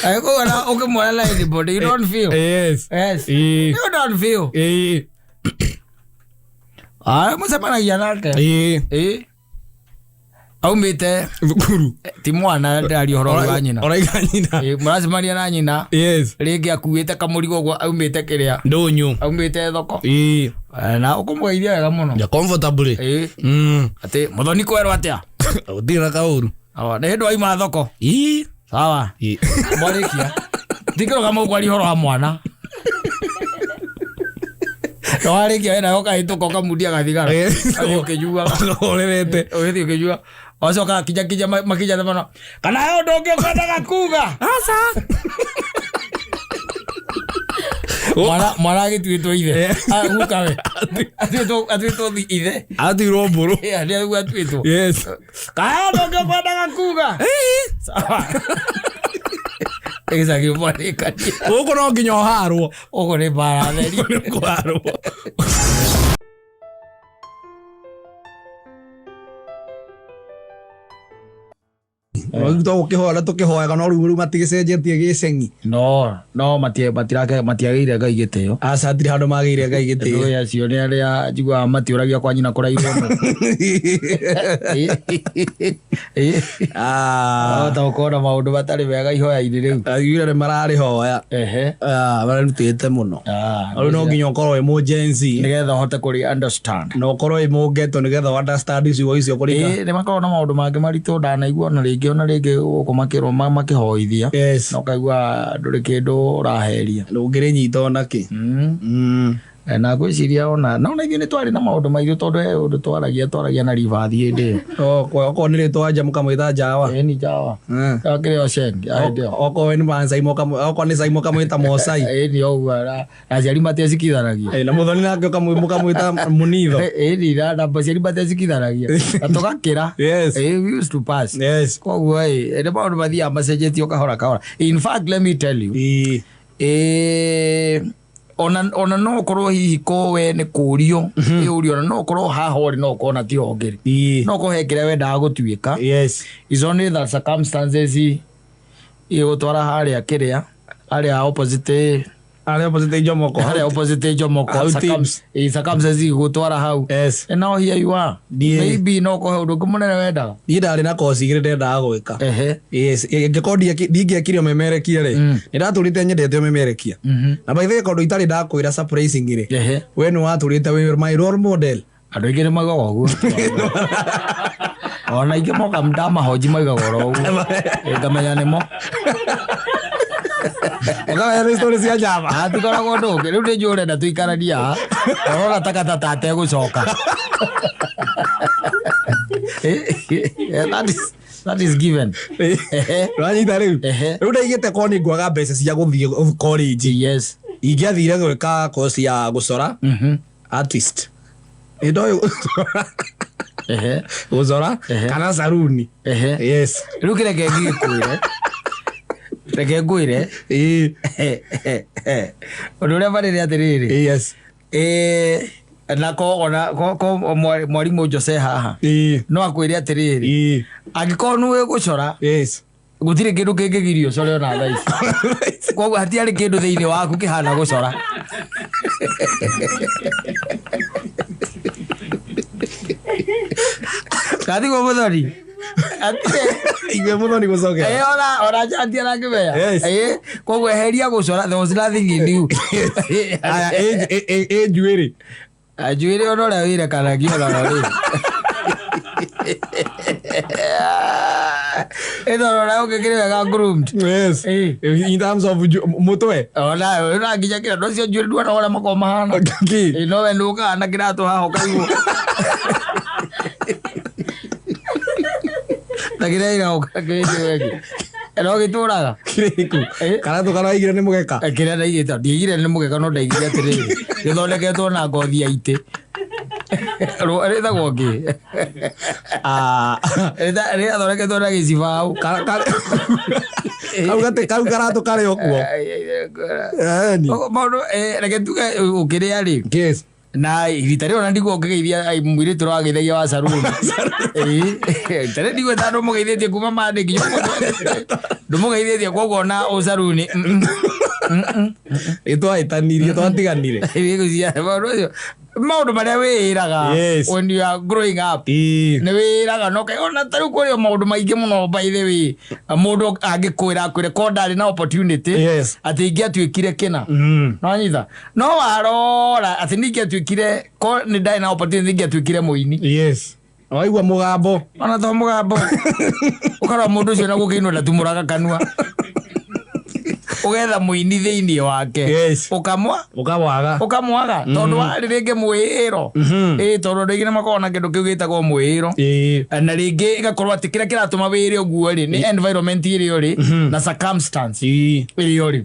Agĩkũona ũkĩmuona na anybody, you don't feel. Yes. Yes. Ĩ. You don't feel. Ĩ. Ah, mũcemanagia nake. Ĩ. Ĩ. Aumĩte Thukuru. ti mwana ndĩraria ũhoro wa nyina. Oraiga nyina. Ĩ, mũracemania na nyina. Yes. Rĩngĩ akuĩte kamũrigo ũguo aumĩte kĩrĩa. Ndũnyũ. Aumĩte thoko. Ĩ. Na ũkũmũgeithia wega mũno. Ya comfortably. Ĩ. Atĩ mũthoni kwerwo atĩa? Gũtirĩ na kaũru. Awa, nĩ hĩndĩ wauma thoko. Ĩ. Sawa. Ĩ. Mwarĩkia. Ndingĩrũgama ũkwaria ũhoro wa mwana. Na warĩkia we nawe ũkahĩtũka ũkamundia gathigara. Ĩ. Ũgathiĩ ũkĩnyuaga. Ũhorerete. Ũgĩthiĩ ũkĩnyua. Wacoka kinya kinya makinya mũno. Kana he ũndũ ũngĩ ũkwendaga kuga? Aca. Mwana agĩtuĩtwo ithe. Eh. Ah, guka we. Atuĩtwo ithe. Atuirwo mbũrũ. Ĩ, nĩ ũguo atuĩtwo. Yes. Kana he ũndũ ũngĩ ũkwendaga kuga? Sawa. Gĩcagi mwarĩkania. Gũkũ no nginya ũharwo. Ũguo nĩ mbara theri. Nĩ kũharwo. Tũgũkĩhoya tũkĩhoyaga no rĩu rĩu matigĩcenjetie gĩceng'i. No no matiagĩire Ngai gĩtĩo. Aca, hatirĩ handũ magĩire Ngai gĩtĩo. Ndũĩ acio nĩ arĩa njiguaga matiũragia kwa nyina kũraihu mũno. Ah. Ahota gũkorwo na maũndũ matarĩ mega ihoya-inĩ rĩu. Aiguire nĩ mararĩhoya. Ehe. Ah, mararutĩte mũno. Ah, Rĩu no nginya ũkorwo wĩ mũjenzi nĩgetha ũhote kũrĩ understand. Na ũkorwo wĩ mũngeto nĩgetha understand ciugo icio kũringa. Ĩĩ, nĩ makoragwo na maũndũ mangĩ maritũ ndanaigua ona rĩngĩ gũkũ makĩrwo makĩhoithia. Na ũkaigua ndũrĩ kĩndũ ũraheria. Ndũngĩrĩnyita ona kĩ. Na ngwĩciria ona no na ithuĩ nĩ twarĩ na maũndũ maitũ tondũ he ũndũ twaragia na ribathi hĩndĩ ĩyo. Okorwo nĩ rĩtwa nja mũkamwĩta njawa. Ĩni njawa. Akĩrĩ o ceng ya hĩndĩ ĩyo. Okorwo nĩ Maasai okorwo nĩ Sai mũkamwĩta Mosai. Ĩni o ũguo na aciari matecikithanagia. Eh, na mũthoni nake mũkamwĩta mũnitho. Ĩni na aciari matecikithanagia na tũgakĩra. Ĩ, we used to pass. Koguo ĩ nĩ maũndũ mathiaga macenjetie o kahora kahora. In fact, let me tell you, ona no ũkorwo hihi ko we nĩ kũrio ĩũrio, ona no ũkorwo haha ũrĩ no ũkorwo na tiho ũngĩrĩ, no ũkorwo he kĩrĩa wendaga gũtuĩka. Is only that circumstances igũtwara harĩa kĩrĩa harĩa opposite. Harĩa opposite Jomoko. Harĩa opposite Jomoko. Hau Tips. Circumstances igũtwara hau. And now here you are. Maybe no ũkorwo ũndũ ũngĩ mũnene wendaga. Niĩ ndarĩ na koci igĩrĩ ndendaga gwĩka. Yes, ingĩkorwo ndingĩekire ũmemerekia rĩ, nĩ ndatũrĩte nyendete ũmemerekia. Na by the way, kondũ itarĩ ndakwĩra surprisingly rĩ, we nĩ watũrĩte wĩ my role model. Andũ aingĩ nĩ maugaga ũguo, ona aingĩ moka ndamahoji maugaga oro ũguo. Ĩ, ngamenya nĩmo. Ũkamenya nĩ story cia njama. Hatikoragwo ũndũ ũngĩ. Rĩu nĩ njũĩ ũrenda tũikaranie haha, ũrona ta katata ategũcoka. That is given. Ũranyita rĩu? Rĩu ndaigĩte korwo nĩ ngwaga mbeca cia gũthiĩ college. Ingĩathire gwĩka course ya gũcora, artist. Nĩ ndoĩ gũcora. Gũcora kana saruni. Yes. Rĩu kĩreke ngĩkwĩre, reke ngwĩre ũndũ ũrĩa barĩ nĩ atĩrĩrĩ. Na ko ona ko mwarimũ Jose haha no akwĩre atĩrĩrĩ, angĩkorwo nĩwe gũcora, gũtirĩ kĩndũ kĩngĩgiria ũcore ona thaa ici. Koguo hatiarĩ kĩndũ thĩinĩ waku kĩhana gũcora. Kathigwo mũthoni. Igue mũthoni gũcokera. Ona njanti arakĩmenya. Koguo eheria gũcora, there was nothing in you. Aya, ĩ njuĩrĩ. Njuĩrĩ ona ũrĩa wĩrekanagia ona rĩ. Ĩno ũrĩa ũngĩkĩrĩ wega groomed. Yes. In terms of mũtwe. Ona ona nginya kĩrĩa andũ acio njuĩrĩ nduona ũrĩa makoragwo mahana. Kĩ? Ĩ, no we nĩũkaga na kĩratũ haha ũkaigwo. Ta kĩrĩa ĩroka kĩrĩ no gĩtũraga. Kĩrĩkũ? Karatũ karaigire nĩ mũgeka. Kĩrĩa ndaigĩte, ndiaigire nĩ mũgeka, no ndaigire atĩrĩrĩ, gĩthondeketwo na ngothi ya itĩ. Rĩtagwo kĩ? Rĩathondeketwo na gĩcibaũ. Kau kau karatũ karĩ o kuo. Ĩni. Maũndũ, reke tuge ũkĩrĩa rĩ. Na rita rĩo na ndigwo ngĩgeithia mũirĩtu ũrĩa wageithagia wa saruni. Ĩĩ, rita rĩu ndigwo ta ndũmũgeithĩtie kuma Monday nginya ũmũthĩ. Ndũmũgeithĩtie, koguo ona ũcaruni. Nĩ twahĩtanirie, twatiganire. Maũndũ acio, maũndũ marĩa wĩĩraga when you are growing up, nĩ wĩĩraga no ona ta rĩu kũrĩ o maũndũ maingĩ mũno. By the way, mũndũ angĩkwĩra akwĩre ko ndarĩ na opportunity atĩ ingĩatuĩkire kĩna. No anyita no warora atĩ nĩ ingĩatuĩkire ko nĩ ndarĩ na opportunity ingĩatuĩkire mũini. Yes. Waigua mũgambo. Ona to mũgambo, ũkarora mũndũ ũcio na gũkĩinwo ndatumũraga kanua, ũgetha mũini thĩinĩ wake. Ũkamwa Ũkamwaga. Ũkamwaga tondũ warĩ rĩngĩ mwĩĩro. Ĩ, tondũ andũ aingĩ nĩ makoragwo na kĩndũ kĩu gĩtagwo mwĩĩro. Na rĩngĩ ĩgakorwo atĩ kĩrĩa kĩratũma wĩre ũguo rĩ nĩ environment ĩrĩa ũrĩ na circumstance ĩrĩa ũrĩ.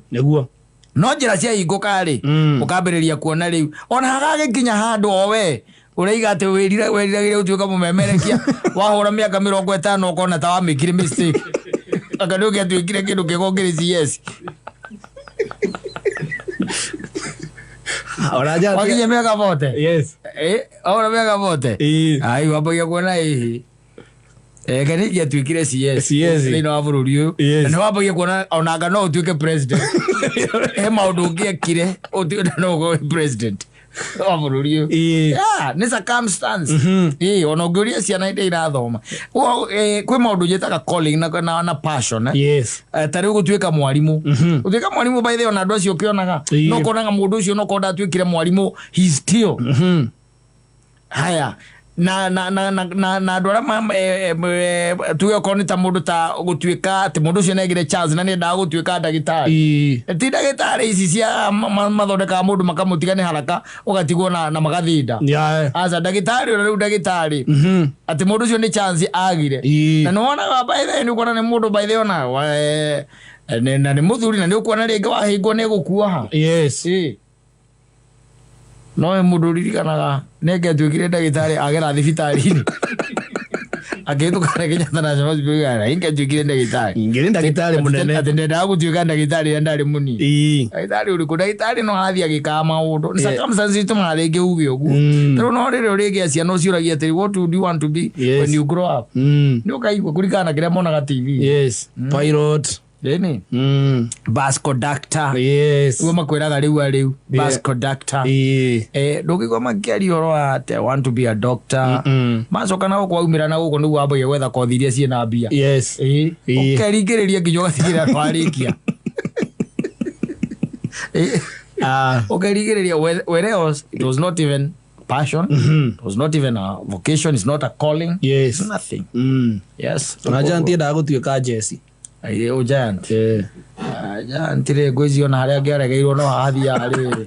No njĩra ciahingũka rĩ, ũkambĩrĩria kuona rĩu ona hagagĩkinya handũ o we ũraiga atĩ weriragĩria gũtuĩka mũmemerekia, wahũra mĩaka 50 ũkona ta wamĩkire mistake, anga nĩ ũngĩatuĩkire kĩndũ kĩega ũngĩrĩ CS. Ona nja. Wakinya mĩaka 40. Wahũra mĩaka 40. Ai, wambagia kuona ĩhĩ. Ngai nĩ ingĩatuĩkire CS CS. thĩinĩ wa bũrũri ũyũ. Yes. Na nĩ wambagia kuona onanga no ũtuĩke president. He maũndũ ũngĩekire ũtuĩke no ũkorwo wĩ president wa bũrũri ũyũ. Yeah, nĩ circumstance. Ĩĩ, ona ũngĩũria ciana iria irathoma. Kwĩ maũndũ njĩtaga calling na passion. Yes. Ta rĩu gũtuĩka mwarimũ. Gũtuĩka mwarimũ by the way ona andũ acio ũkĩonaga. No ũkonaga mũndũ ũcio no korwo ndatuĩkire mwarimũ, he still. Haya na na na na na na andũ arĩa tuge okorwo nĩ ta mũndũ ta gũtuĩka atĩ mũndũ ũcio nĩagire chance na nĩendaga gũtuĩka ndagĩtarĩ. Ti ndagĩtarĩ ici cia mathondekaga mũndũ makamũtiga nĩ haraka ũgatigwo na magathinda. Aca ndagĩtarĩ ũrĩa rĩu ndagĩtarĩ atĩ mũndũ ũcio nĩ chance agire. Na nĩ wonaga by the way nĩ ũkuona nĩ mũndũ by the way ona na nĩ mũthuri na nĩ ũkuona rĩngĩ wahĩngwo nĩ egũkuoha. Yes. No we mũndũ ũririkanaga nĩ angĩatuĩkire ndagĩtarĩ agera thibitarĩ-inĩ akĩhĩtũka na Kenyatta National Hospital na ingĩatuĩkire ndagĩtarĩ. Ingĩrĩ ndagĩtarĩ mũnene. Atĩ ndendaga gũtuĩka ndagĩtarĩ rĩrĩa ndarĩ mũnini. Ndagĩtarĩ ũrĩkũ? Ndagĩtarĩ no athiĩ agĩkaga maũndũ. Nĩ circumstances itũmaga rĩngĩ uge ũguo. Rĩu no rĩrĩa ũrĩgĩa ciana ũciũragia atĩrĩ, what would you want to be when you grow up? Nĩ ũkaigua kũringana na kĩrĩa monaga TV. Yes. Pilot. Ĩni. Bus conductor. Yes. Nĩguo makwĩraga rĩu a rĩu. Bus conductor. Ndũngĩigua makĩaria ũhoro wa atĩ I want to be a doctor. Macoka na gũkũ waumĩra na gũkũ nĩguo wambagia gwetha kothi iria ciĩna mbia. Yes. Ũkeringĩrĩria nginya ũgatigĩrĩra nĩwarĩkia. Ũkerigĩrĩria whereas it was not even passion. It was not even a vocation. It's not a calling. Yes. Nothing. Yes. Ona giant yendaga gũtuĩka Jesse. Aye, o giant. Giant rĩ, ngwĩciria ona harĩa angĩaregeirwo no haha athiaga rĩrĩ.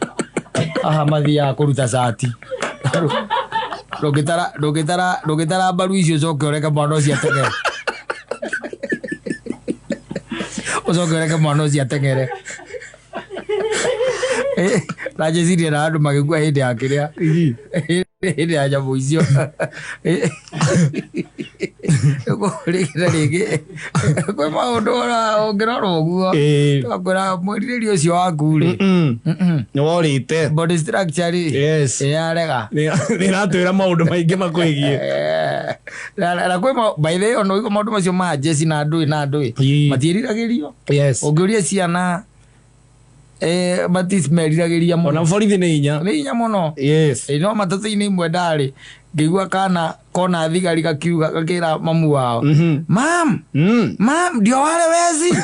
Haha mathiaga kũruta cati. Ndũngĩtara mbaru icio ũcoke ũreke mwana ũcio ateng'ere. Ũcoke ũreke mwana ũcio ateng'ere. Na njĩciria na andũ magĩkua hĩndĩ ya kĩrĩa. Hĩndĩ ya nyamũ icio. Rĩngĩ na rĩngĩ kwĩ maũndũ ona ũngĩrora ũguo. Twakwĩra mwĩrirĩrio ũcio waku rĩ. Nĩ worĩte. Body structure rĩ. Yes. Nĩ yarega. Nĩ ĩratwĩra maũndũ maingĩ makwĩgiĩ. Na kwĩ by the way ona ũigua maũndũ macio ma jeci na ndũĩ na ndũĩ. Matiĩriragĩrio. Yes. Ũngĩũria ciana matimeriragĩria mũno. Ona borithi nĩ hinya. Nĩ hinya mũno. Yes. No matatũ-inĩ imwe ndarĩ ngĩigua kana kona thigari gakiuga gakĩra mamu wao. Mam, mam, ndio wale wezi.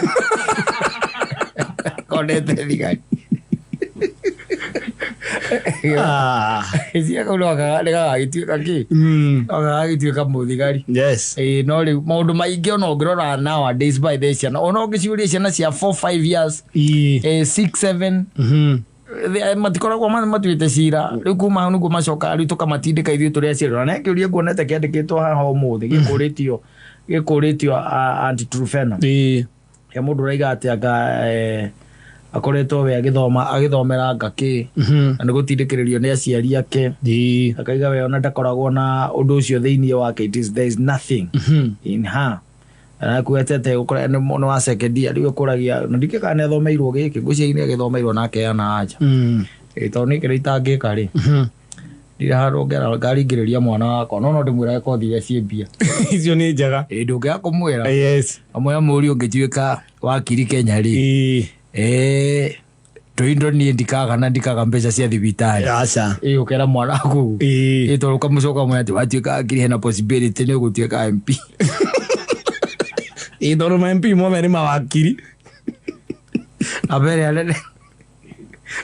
Konete thigari. Cia kau no gagagĩtuĩka kĩ? No gagagĩtuĩka mũthigari. Yes. No rĩu maũndũ maingĩ ona ũngĩrora nowadays by the ciana ona ũngĩciũria ciana cia 4 5 years 6 7 matikoragwo matuĩte cira. Rĩu kuma hau nĩguo macokaga rĩu tũkamatindĩka ithuĩ tũrĩ aciari. Ona nĩ kĩũria nguonete kĩandĩkĩtwo haha ũmũthĩ gĩkũrĩtio Aunty Truphena. He mũndũ ũraiga atĩ anga akoretwo we agĩthomera anga kĩ na nĩ gũtindĩkĩrĩrio nĩ aciari ake. Akaiga we ona ndakoragwo na ũndũ ũcio thĩinĩ wake. It is, there is nothing in her. Na kuetete gũkora nĩ wa second year rĩu ekũragia na ndikĩ kana nĩ athomeirwo gĩkĩ ngwĩciria nĩ agĩthomeirwo na akeana anja. Tondũ nĩ kĩrĩa itangĩka rĩ. Ndirĩ handũ ngaringĩrĩria mwana wakwa no ndĩmwĩrage kothi iria ciĩ mbia. Icio nĩ njega. Ndũngĩaga kũmwĩra. Yes. Amwe mũriũ ũngĩtuĩka wakiri Kenya rĩ. Tũindo niĩ ndikaga na ndikaga mbeca cia thibitarĩ. Aca. Ũkera mwana waku. Tondũ ũkamũcoka ũmwĩre atĩ watuĩka wakiri hena possibility nĩ ũgũtuĩka MP. Tondũ ma MP mothe nĩ mawakiri. Na mbere anene.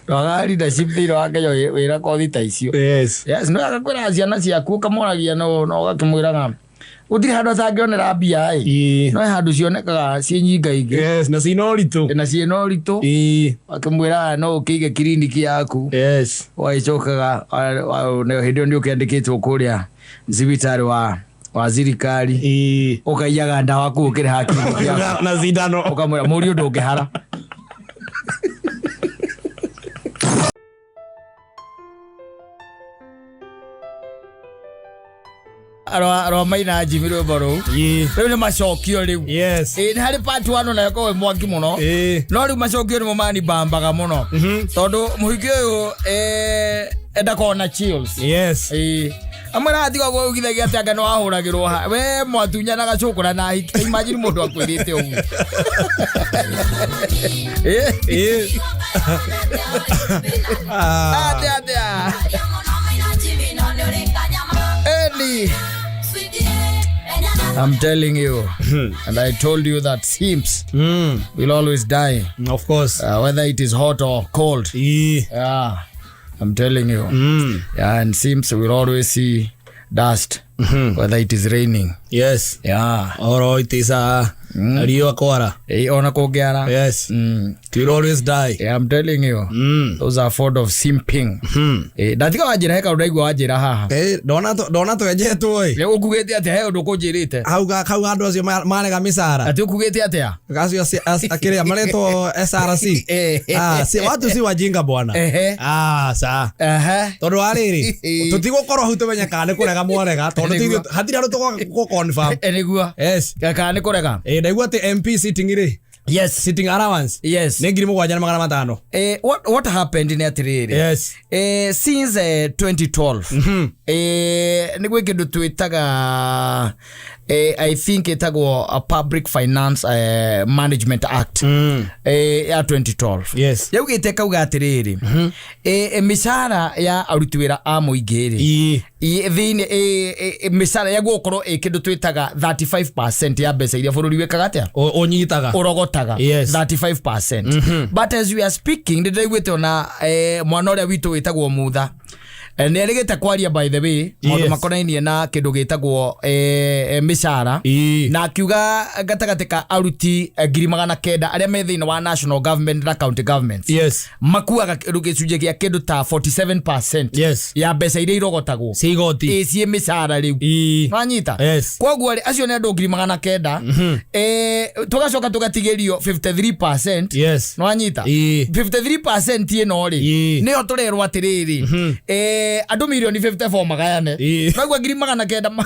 Twaga leadership thĩinĩ wa Kenya wĩra kothi ta icio. Yes. Yes, no agakwĩra ciana ciaku ũkamũragia no ũgakĩmwĩraga gũtirĩ handũ atangĩonera mbia ĩ. No he handũ cionekaga ciĩ nyingaingĩ. Yes, na ciĩna ũritũ. Na ciĩna ũritũ. Akĩmwĩraga no ũkĩige kiriniki yaku. Yes. Ũgagĩcokaga hĩndĩ ĩyo nĩ ũkĩandĩkĩtwo kũrĩa thibitarĩ wa thirikari. Ũkaiyaga ndawa kũu ũkĩrĩha kiriniki yaku. Na cindano. Ũkamwĩra mũriũ ndũngĩhara. Arwa maina Jimmy rwĩmbo rũu. Rĩu nĩ macokio rĩu. Yes. Nĩ harĩ part 1 nayo ĩkoragwo ĩ mwaki mũno. No rĩu macokio nĩmo manibambaga mũno. Tondũ mũhiki ũyũ ndakoragwo na chills. Yes. Amwe ratiga gũgithagia atĩ anga nĩ wahũragĩrwo ha we mwatunyanaga cũkũra na hiki. Imagine mũndũ akwĩrĩte ũguo. Eh, Ĩĩ. Ah. atĩa atĩa Eli. I'm telling you, and I told you that simps will always die, Of course. Whether it is hot or cold. Ĩĩ. Yeah, I'm telling you. Yeah, and simps will always see dust, whether it is raining. Yeah. Oro it is a riũa kwara. Ona kũngĩara. Yes. It will always die. Yeah, I'm telling you. Those are fond of simping. Ndatiga wanjĩra he kaũndũ ndaigua wanjĩra haha. Eh, ndona twenjetwo ĩ. Rĩu ũkugĩte atĩa? He ũndũ ũkũnjĩrĩte. Hau hau andũ acio marega mĩcara. Atĩ ũkugĩte atĩa? Acio akĩrĩa maretwo SRC. Ah, si watu si wajinga bwana. Ah, sa. Tondũ wa rĩrĩ, tũtigũkorwo hau tũmenye kana nĩ kũrega mwarega, tondũ Nĩguo. Hatirĩ andũ tũgũ confirm. Nĩguo. Yes. Kana nĩ kũrega. Eh, ndaigua atĩ MP sitting rĩ, sitting allowance nĩ 7,500. What happened nĩ atĩrĩrĩ. Since 2012 nĩ gwĩ kĩndũ twĩtaga I think ĩtagwo a Public Finance Management Act ya 2012. Yaugĩte kauga atĩrĩrĩ, mĩcara ya aruti wĩra a mũingĩ rĩ, thĩinĩ mĩcara ya gũkorwo ĩ kĩndũ twĩtaga 35% ya mbeca iria bũrũri wĩkaga atĩa? Ũnyitaga. Ũrogotaga. 35%. But as we are speaking, nĩ ndĩraiguĩte ona mwana ũrĩa witũ wĩtagwo Mutha nĩ erĩgĩte kwaria, by the way, maũndũ makonainie na kĩndũ gĩtagwo mĩcara, na akiuga gatagatĩ ka aruti 900,000 arĩa me thĩinĩ wa national government na county governments, makuaga kĩndũ gĩcunjĩ kĩa kĩndũ ta 47% ya mbeca iria irogotagwo Cia igoti. Ĩ, ciĩ mĩcara rĩu. Wanyita? Yes. Koguo rĩ, acio nĩ andũ 900,000. Tũgacoka tũgatigĩrio 53%. Nwanyita? 53% ĩno rĩ, nĩyo tũrerwo atĩrĩrĩ, andũ mirioni 54 magayane. Naguo 900,000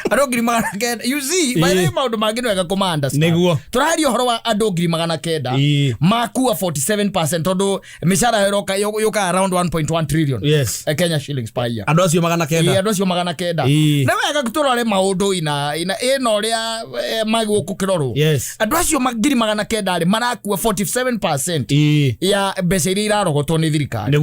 andũ 900,000, you see, by the way, maũndũ mangĩ nĩ wega kũma understand. Tũraria ũhoro wa andũ 900,000 makua 47%, tondũ mĩcara ĩroka yũkaga around 1.1 trillion Kenya shillings per year. Andũ acio magana Ĩĩ, kenda. andũ acio 900. Nĩ wega tũrore maũndũ ina ĩna ũrĩa magĩrĩirwo gũkĩrorwo. Andũ acio 900,000 rĩ, marakua 47% ya mbeca iria irarogotwo nĩ thirikari.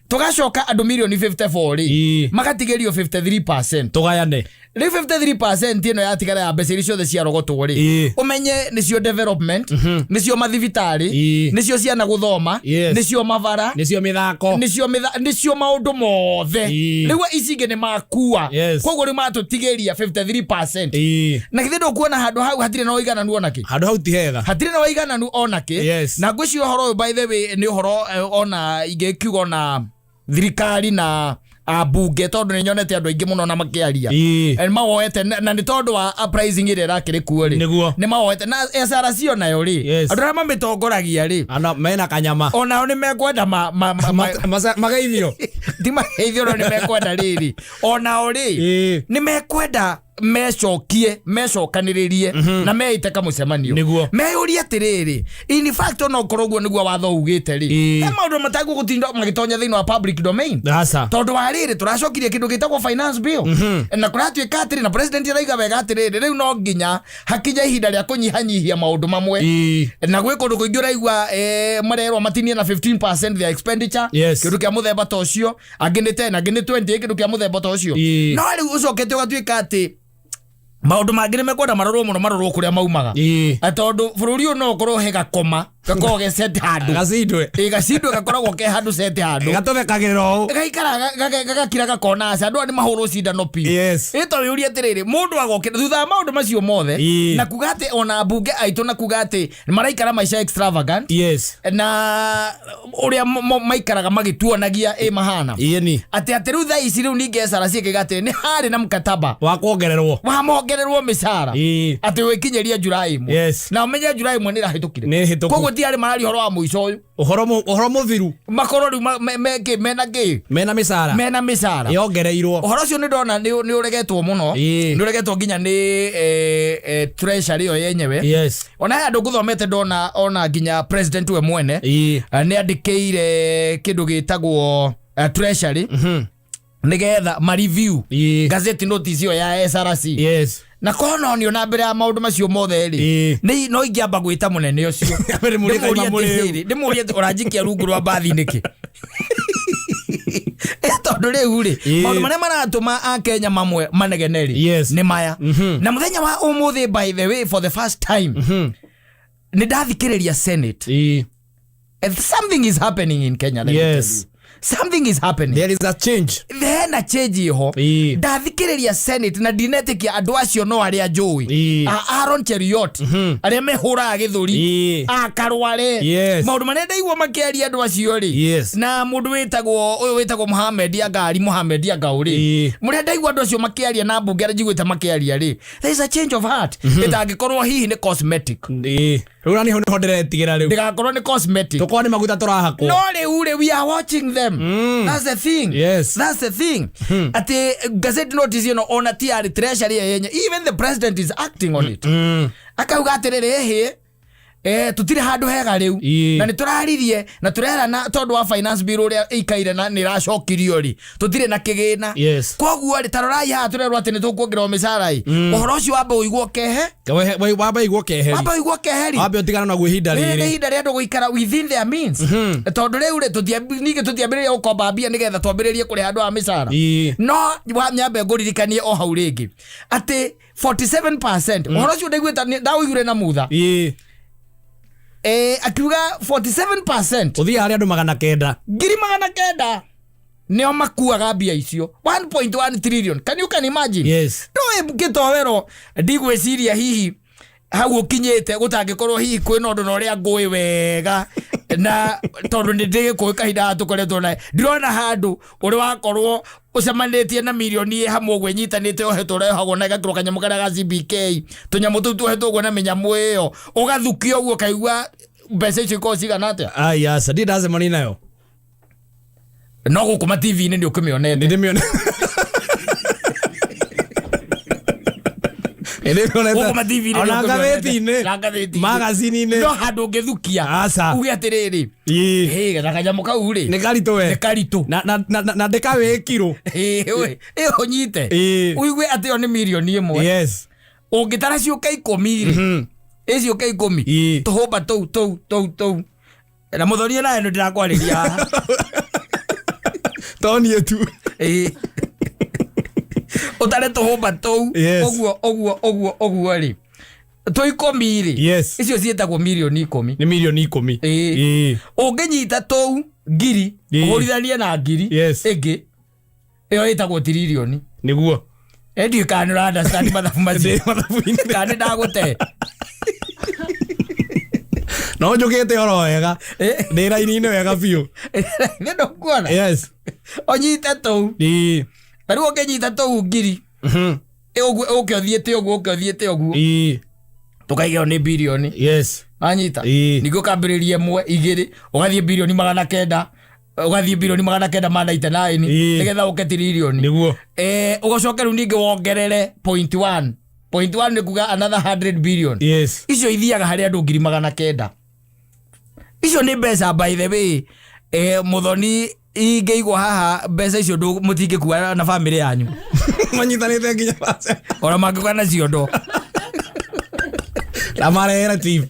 Tũgacoka andũ mirioni 54 rĩ, magatigĩrio 53%. Tũgayane. Rĩu 53% ĩno yatigara ya mbeca iria ciothe ciarogotwo rĩ, ũmenye nĩcio development, nĩcio mathibitarĩ, nĩcio ciana gũthoma, nĩcio mabara, Nĩcio mĩthako. Nĩcio maũndũ mothe. Rĩu ici ingĩ nĩ makua. Koguo rĩu matũtigĩria 53%. Na githĩ ndũkuona handũ hau hatirĩ na ũigananu ona kĩ? Handũ hau ti hega. Hatirĩ na ũigananu ona kĩ. Na ngwĩciria ũhoro ũyũ, by the way, nĩ ũhoro ona ingĩkiuga ona thirikari na ambunge, tondũ nĩ nyonete andũ aingĩ mũno na makĩaria. Mawoete na nĩ tondũ wa uprising ĩrĩa ĩrakĩrĩ kuo rĩ, nĩ mawoete na SRC onayo rĩ, andũ arĩa mamĩtongoragia rĩ, Ana mena kanyama. Onao nĩ mekwenda Mageithio. Ti mageithio, no nĩ mekwenda rĩrĩ, onao rĩ, nĩ mekwenda mecokie, mecokanĩrĩrie na meite kamũcemanio, meyũrie atĩrĩrĩ, in fact, ona okorwo ũguo nĩguo watho ugĩte rĩ, he maũndũ matagũgũtinda magĩtonya thĩinĩ wa public domain. Aca. Tondũ wa rĩrĩ, tũracokirie kĩndũ gĩtagwo finance bill, na kũratuĩka atĩrĩ, na president araiga wega atĩrĩrĩ, rĩu no nginya hakinya ihinda rĩa kũnyihanyihia maũndũ mamwe, na gwĩ kũndũ kũingĩ ũraigua marerwo matinie na 15% their expenditure, kĩndũ kĩa mũthemba ta ũcio, angĩ nĩ 10, angĩ nĩ 20, kĩndũ kĩa mũthemba ta ũcio. No rĩu ũcokete ũgatuĩka atĩ maũndũ mangĩ nĩ mekwenda marorwo mũno, marorwo kũrĩa maumaga. Tondũ bũrũri ũyũ no ũkorwo he gakoma gakoragwo gecete handũ. Gacindwe. Ĩ, gacindwe gakoragwo ke handũ cete handũ. Gatũthekagĩrĩra ũũ. Gaikara gagakira gakona aca andũ aya nĩ mahũrwo cindano piũ. Ĩ, to wĩũrie atĩrĩrĩ, mũndũ agokĩra thutha wa maũndũ macio mothe, na kuga atĩ ona mbunge aitũ, na kuga atĩ maraikara maica extravagant, na ũrĩa maikaraga magĩtuonagia ĩ mahana, Ĩni. atĩ rĩu thaa ici rĩu ningĩ SRC ĩkĩga atĩ nĩ harĩ na mkataba Wa kuongererwo. wa mongererwo mĩcara, atĩ wĩkinyĩria July 1. Na ũmenye July 1 nĩ ĩrahĩtũkire. Nĩ hĩtũku. Koguo ti arĩ mararia ũhoro wa mũico ũyũ. Ũhoro mũthiru. Makorwo rĩu mena kĩ? Mena mĩcara. Mena mĩcara Yongereirwo. Ũhoro ũcio nĩ ndona nĩ ũregetwo mũno. Nĩ ũregetwo nginya nĩ treasury ĩyo yenyewe. Ona he andũ ngũthomete ndona ona nginya president we mwene nĩ andĩkĩire kĩndũ gĩtagwo treasury. Nĩgetha ma review gazeti notice ĩyo ya SRC. Na kononio na mbere ya maũndũ macio mothe rĩ, nĩ no ingĩamba gwĩta mũnene ũcio. Mbere mũrĩe Ndĩmũrie kaima mũrĩu. atĩrĩrĩ, ndĩmũrie atĩ ũranjikia rungu rwa mbathi nĩkĩ? Tondũ rĩu rĩ, maũndũ marĩa maratũma akenya mamwe manegene rĩ, nĩ maya. Na mũthenya wa ũmũthĩ, by the way, for the first time nĩ ndathikĩrĩria Senate and something is happening in Kenya, let me tell you. Something is happening. There is a change. Hena change iho. Ndathikĩrĩria Senate na ndinetĩkia andũ acio no arĩa njũĩ, a Aaron Cheruiyot, arĩa mehũraga gĩthũri, a Karware, maũndũ marĩa ndaigua makĩaria andũ acio rĩ, na mũndũ wĩtagwo ũyũ wĩtagwo Mohamed Angari, Mohamed Angau rĩ, mũrĩa ndaigua andũ acio makĩaria na mbunge arĩa njiguĩte makĩaria rĩ, there is a change of heart ĩtangĩkorwo hihi nĩ cosmetic. Rĩu na nĩho nĩho ndĩretigĩra rĩu. Ndĩgakorwo nĩ cosmetic. Tũkorwo nĩ maguta tũrahakwo. No rĩu rĩ, we are watching them. That's the thing. That's the thing, atĩ gazette notice ĩno ona ti arĩ treasury yenye, even the president is acting on it. Akauga atĩrĩrĩ, ĩhĩ, tũtirĩ handũ hega rĩu. Na nĩ tũraririe na tũrerana tondũ wa finance bill ũrĩa ĩikaire na nĩ ĩracokirio rĩ, tũtirĩ na kĩgĩna. Koguo rĩ, tarorai haha tũrerwo atĩ nĩ tũkuongererwo mĩcara ĩ. Ũhoro ũcio wamba ũigwo kehe. Wamba igwo keheri. Wamba ũigwo keheri. Wambe ũtigana naguo ihinda rĩrĩ nĩ rĩrĩ. Ihinda rĩa andũ gũikara within their means, tondũ rĩu rĩ, ningĩ tũtiambĩrĩria gũkomba mbia nĩgetha twambĩrĩrie kũrĩha andũ a mĩcara. No nyambe ngũririkanie o hau rĩngĩ atĩ 47%, ũhoro ũcio ndaiguĩte ndaũiguire na mutha. Akiuga 47%. Ũthiĩ harĩa andũ 900. 900,000 nĩo makuaga mbia icio, 1.1 trillion. Can you can imagine? Yes. Ndũĩ gĩtowero, ndigwĩciria hihi hau ũkinyĩte gũtangĩkorwo hihi kwĩna ũndũ na ũrĩa ngũĩ wega, na tondũ nĩ ndĩgĩkũĩ kahinda gaka tũkoretwo naye, ndirona handũ ũrĩ wakorwo ũcemanĩtie na mirioni ĩ hamwe ũguo ĩnyitanĩte yohetwo ũrĩa yohagwo na ĩgakĩrwo kanyamũ karĩa ga CBK, tũnyamũ tũu tuohetwo ũguo na mĩnyamũ ĩyo, ũgathukio ũguo ũkaigua mbeca icio ikorwo cigana atĩa. Ai, aca, ndirĩ ndacemania nayo. No gũkũ ma TV-inĩ nĩ ũkĩmĩonete. Nĩ ndĩmĩonete. Gũkũ ma TV-inĩ Ona nĩ ũkĩmĩonete. ngathĩti-inĩ. Na ngathĩti-inĩ. Magazini-inĩ. No handũ ũngĩthukia Aca. uge atĩrĩrĩ, "Hĩ, na kanyamũ kau rĩ, Nĩ karitũ we. Nĩ karitũ." Na ndĩkawĩkirwo. Ĩ, ĩ, ĩ, ũnyite ũigue atĩ ĩyo nĩ mirioni 1. Ũngĩtara ciũke 10 rĩ, ĩ ciũke 10, tũhũmba tũu tũu tũu tũu na mũthorie nawe nĩ ndĩrakwarĩria haha. To niĩ tu. Ĩ. Ũtare tũhũmba tũu ũguo ũguo ũguo ũguo rĩ, tũ 10 rĩ, icio ciĩtagwo mirioni 10. Nĩ mirioni 10. Ĩ. Ũngĩnyita tũu ngiri, ũhũrithanie na ngiri ĩngĩ ĩyo ĩtagwo tiririoni. Nĩguo. Ndiũĩ kana nĩ ũra understand mathabu macio. Ndĩ mathabu-inĩ. Kana nĩ ndagũte. No njũkĩte oro wega. Ndĩ raini-inĩ wega biũ. Nĩ ndũkuona. Ũnyite tũu. Ta rĩu ũngĩnyita tũu ngiri, ũguo ũke ũthiĩte ũguo, ũke ũthiĩte ũguo, tũkaiga ĩyo nĩ birioni. Anyita. Ningĩ ũkambĩrĩria 1, 2, ũgathiĩ birioni 900, ũgathiĩ birioni 999, nĩgetha ũke tiririoni. Ũgacoke rĩu ningĩ wongerere point one. Point one nĩ kuga another 100 billion. Icio ithiaga harĩ andũ 900,000. Icio nĩ mbeca, by the way, mũthoni, ingĩigwo haha mbeca icio mũtingĩkua na bamĩrĩ yanyu. Manyitanĩte nginya baca. Ona mangĩũka na ciondo. Na marehere chief.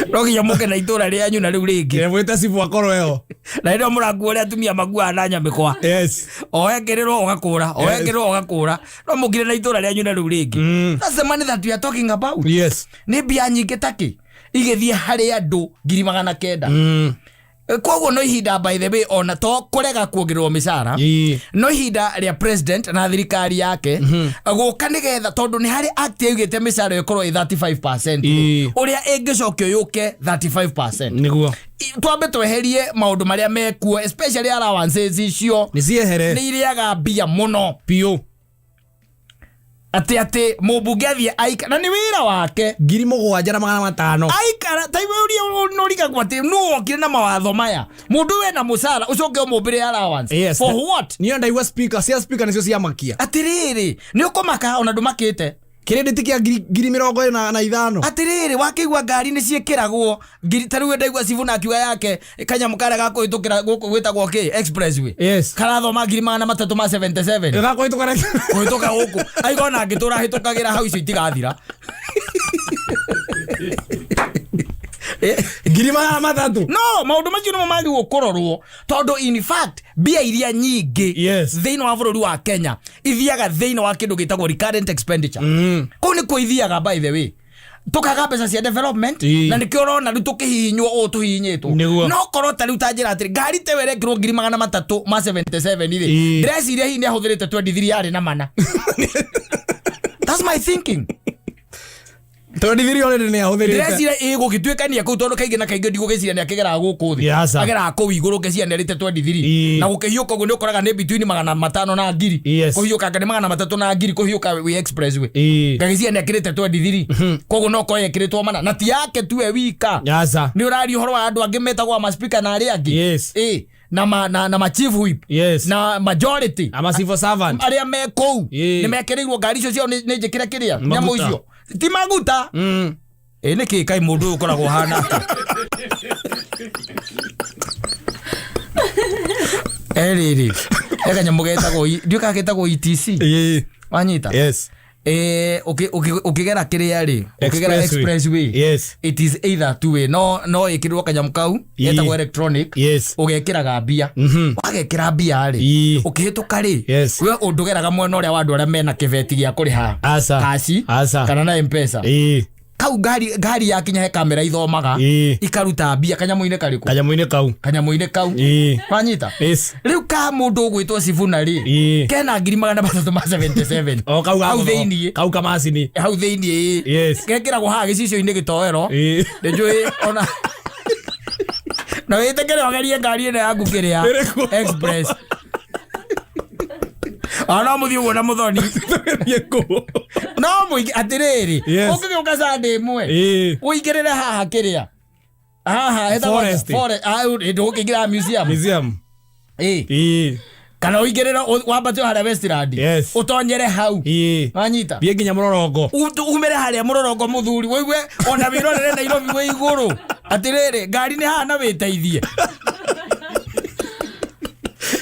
No nginya mũke na itũra rĩanyu na rĩu rĩngĩ. Mwĩte chief akorwo eho. Na rĩrĩa mũrakua ũrĩa atumia makuaga na nyamĩkwa, oekĩrĩrwo ũgakũra, oekĩrĩrwo ũgakũra, no mũkire na itũra rĩanyu na rĩu rĩngĩ. That's the money that we are talking about. Nĩ mbia nyingĩ takĩ igĩthiĩ harĩ andũ 900,000. Koguo no ihinda, by the way, ona to kũrega kuongererwo mĩcara, no ihinda rĩa president na thirikari yake gũka nĩgetha, tondũ nĩ harĩ act yaugĩte mĩcara ĩkorwo ĩ 35%, ũrĩa ĩngĩcokio yũke 35%. Twambe tweherie maũndũ marĩa mekuo, especially allowances icio. Nĩ ciehere. Nĩ irĩaga mbia mũno. Biũ. Atĩ mũmbunge athiĩ aika na nĩ wĩra wake. 7,500. Aikara ta iwe ũria nũrigagwo atĩ nũ wokire na mawatho maya, mũndũ wena mũcara ũcoke ũmũmbĩre allowance. For what? Niĩ ndaigua speaker cia speaker nĩcio ciamakia. Atĩrĩrĩ, nĩ ũkũmaka ona ndũmakĩte. Credit kĩa 25,000. Atiriri, wakĩigua ngari nĩ ciĩkĩragwo ngiri ta rĩu ndaigua Sifuna akiuga yake kanyamũ karĩa ga kũhĩtũkĩra gũkũ gwĩtagwo kĩ expressway Yes. karathoma 377,000. Gakũhĩtũka na Kũhĩtũka gũkũ aiga ona angĩtũra hĩtũkagĩra hau icio itigathira. 300,000. No maũndũ macio nĩmo magĩrĩirwo kũrorwo, tondũ in fact mbia iria nyingĩ thĩinĩ wa bũrũri wa Kenya ithiaga thĩinĩ wa kĩndũ gĩtagwo recurrent expenditure. Kũu nĩkuo ithiaga, by the way, tukaga mbeca cia development. Na nĩkĩo ũrona rĩu tũkĩhihinywo ũũ tũhihinyĩtwo. No korwo ta rĩu ta njĩra atĩrĩ, ngari ta ĩyo ĩrekĩrwo 377,000 rĩ, ndĩreciria hihi nĩ ahũthĩrĩte 23 yarĩ na mana. That's my thinking. 23 already nĩ ahũthĩrĩte. Ndĩreciria ĩ gũgĩtuĩkania kũu, tondũ kaingĩ na kaingĩ ndigũgĩciria nĩ akĩgeraga gũkũ thĩ. Yes, sir. Ageraga kũu igũrũ, ngeciria nĩ arĩte 23. Na gũkĩhiũka ũguo nĩ ũkoraga nĩ between 500 na 1,000. Kũhiũkanga nĩ 300 na 1,000 kũhiũka wĩ expressway. Ngagĩciria nĩ akĩrĩte 23, koguo no korwo ekĩrĩtwo mana na ti yake tu we wika. Yes, sir. Nĩ ũraria ũhoro wa andũ angĩ metagwo ama speaker na arĩa angĩ. Ĩ na ma chief whip na majority. Ama civil servant. Arĩa me kũu nĩ mekĩrĩirwo ngari icio ciao nĩ njĩkĩre kĩrĩa nyamũ Maguta. icio ti maguta. Ĩ nĩ kĩ kaĩ mũndũ ũyũ ũkoragwo hana rĩrĩ he kanyamũ getagwo ndiũĩ kana getagwo ETC. Wanyita? Ũkĩgera kĩrĩa rĩ, ũkĩgera Expressway. expressway, it is either two way, no ĩkĩrwo kanyamũ kau getagwo electronic. Ũgekĩraga mbia. Wagekĩra mbia rĩ, ũkĩhĩtũka rĩ, we ũndũgeraga mwena ũrĩa wa andũ arĩa mena kĩbeti gĩa kũrĩha Aca. kaci Aca. kana na Mpesa. Kau ngari yakinya he kamera ithomaga, ikaruta mbia kanyamũ-inĩ karĩkũ? Kanyamũ-inĩ kau. Kanyamũ-inĩ kau. Wanyita? Rĩu ka mũndũ ũgwĩtwo Sifuna rĩ, kena 377,000. O kau hau thĩiniĩ. Kau kamacini. Hau thĩiniĩ. Gekĩragwo haha gĩcicio-inĩ gĩtoero. Nĩnjũĩ ona na wĩtĩkĩre ũgerie ngari ĩno yaku kĩrĩa Ĩrĩkũ? Express, ona no mũthiĩ ũguo na mũthoni. Tũgerie kũ. No mũingĩ atĩrĩrĩ, ũngĩgĩũka Sunday ĩmwe, ũingĩrĩre haha kĩrĩa haha hetagwo Forest. Forest, ah, ndũgũkĩingĩra museum. Museum. Kana ũingĩrĩre wambate o harĩa Westland, ũtonyere hau. Wanyita? Thiĩ nginya mũrorongo. Umĩre harĩa mũrorongo, mũthuri, wĩigue ona wĩrorere Nairobi wĩ igũrũ. Atĩrĩrĩ, ngari nĩ haha na wĩteithie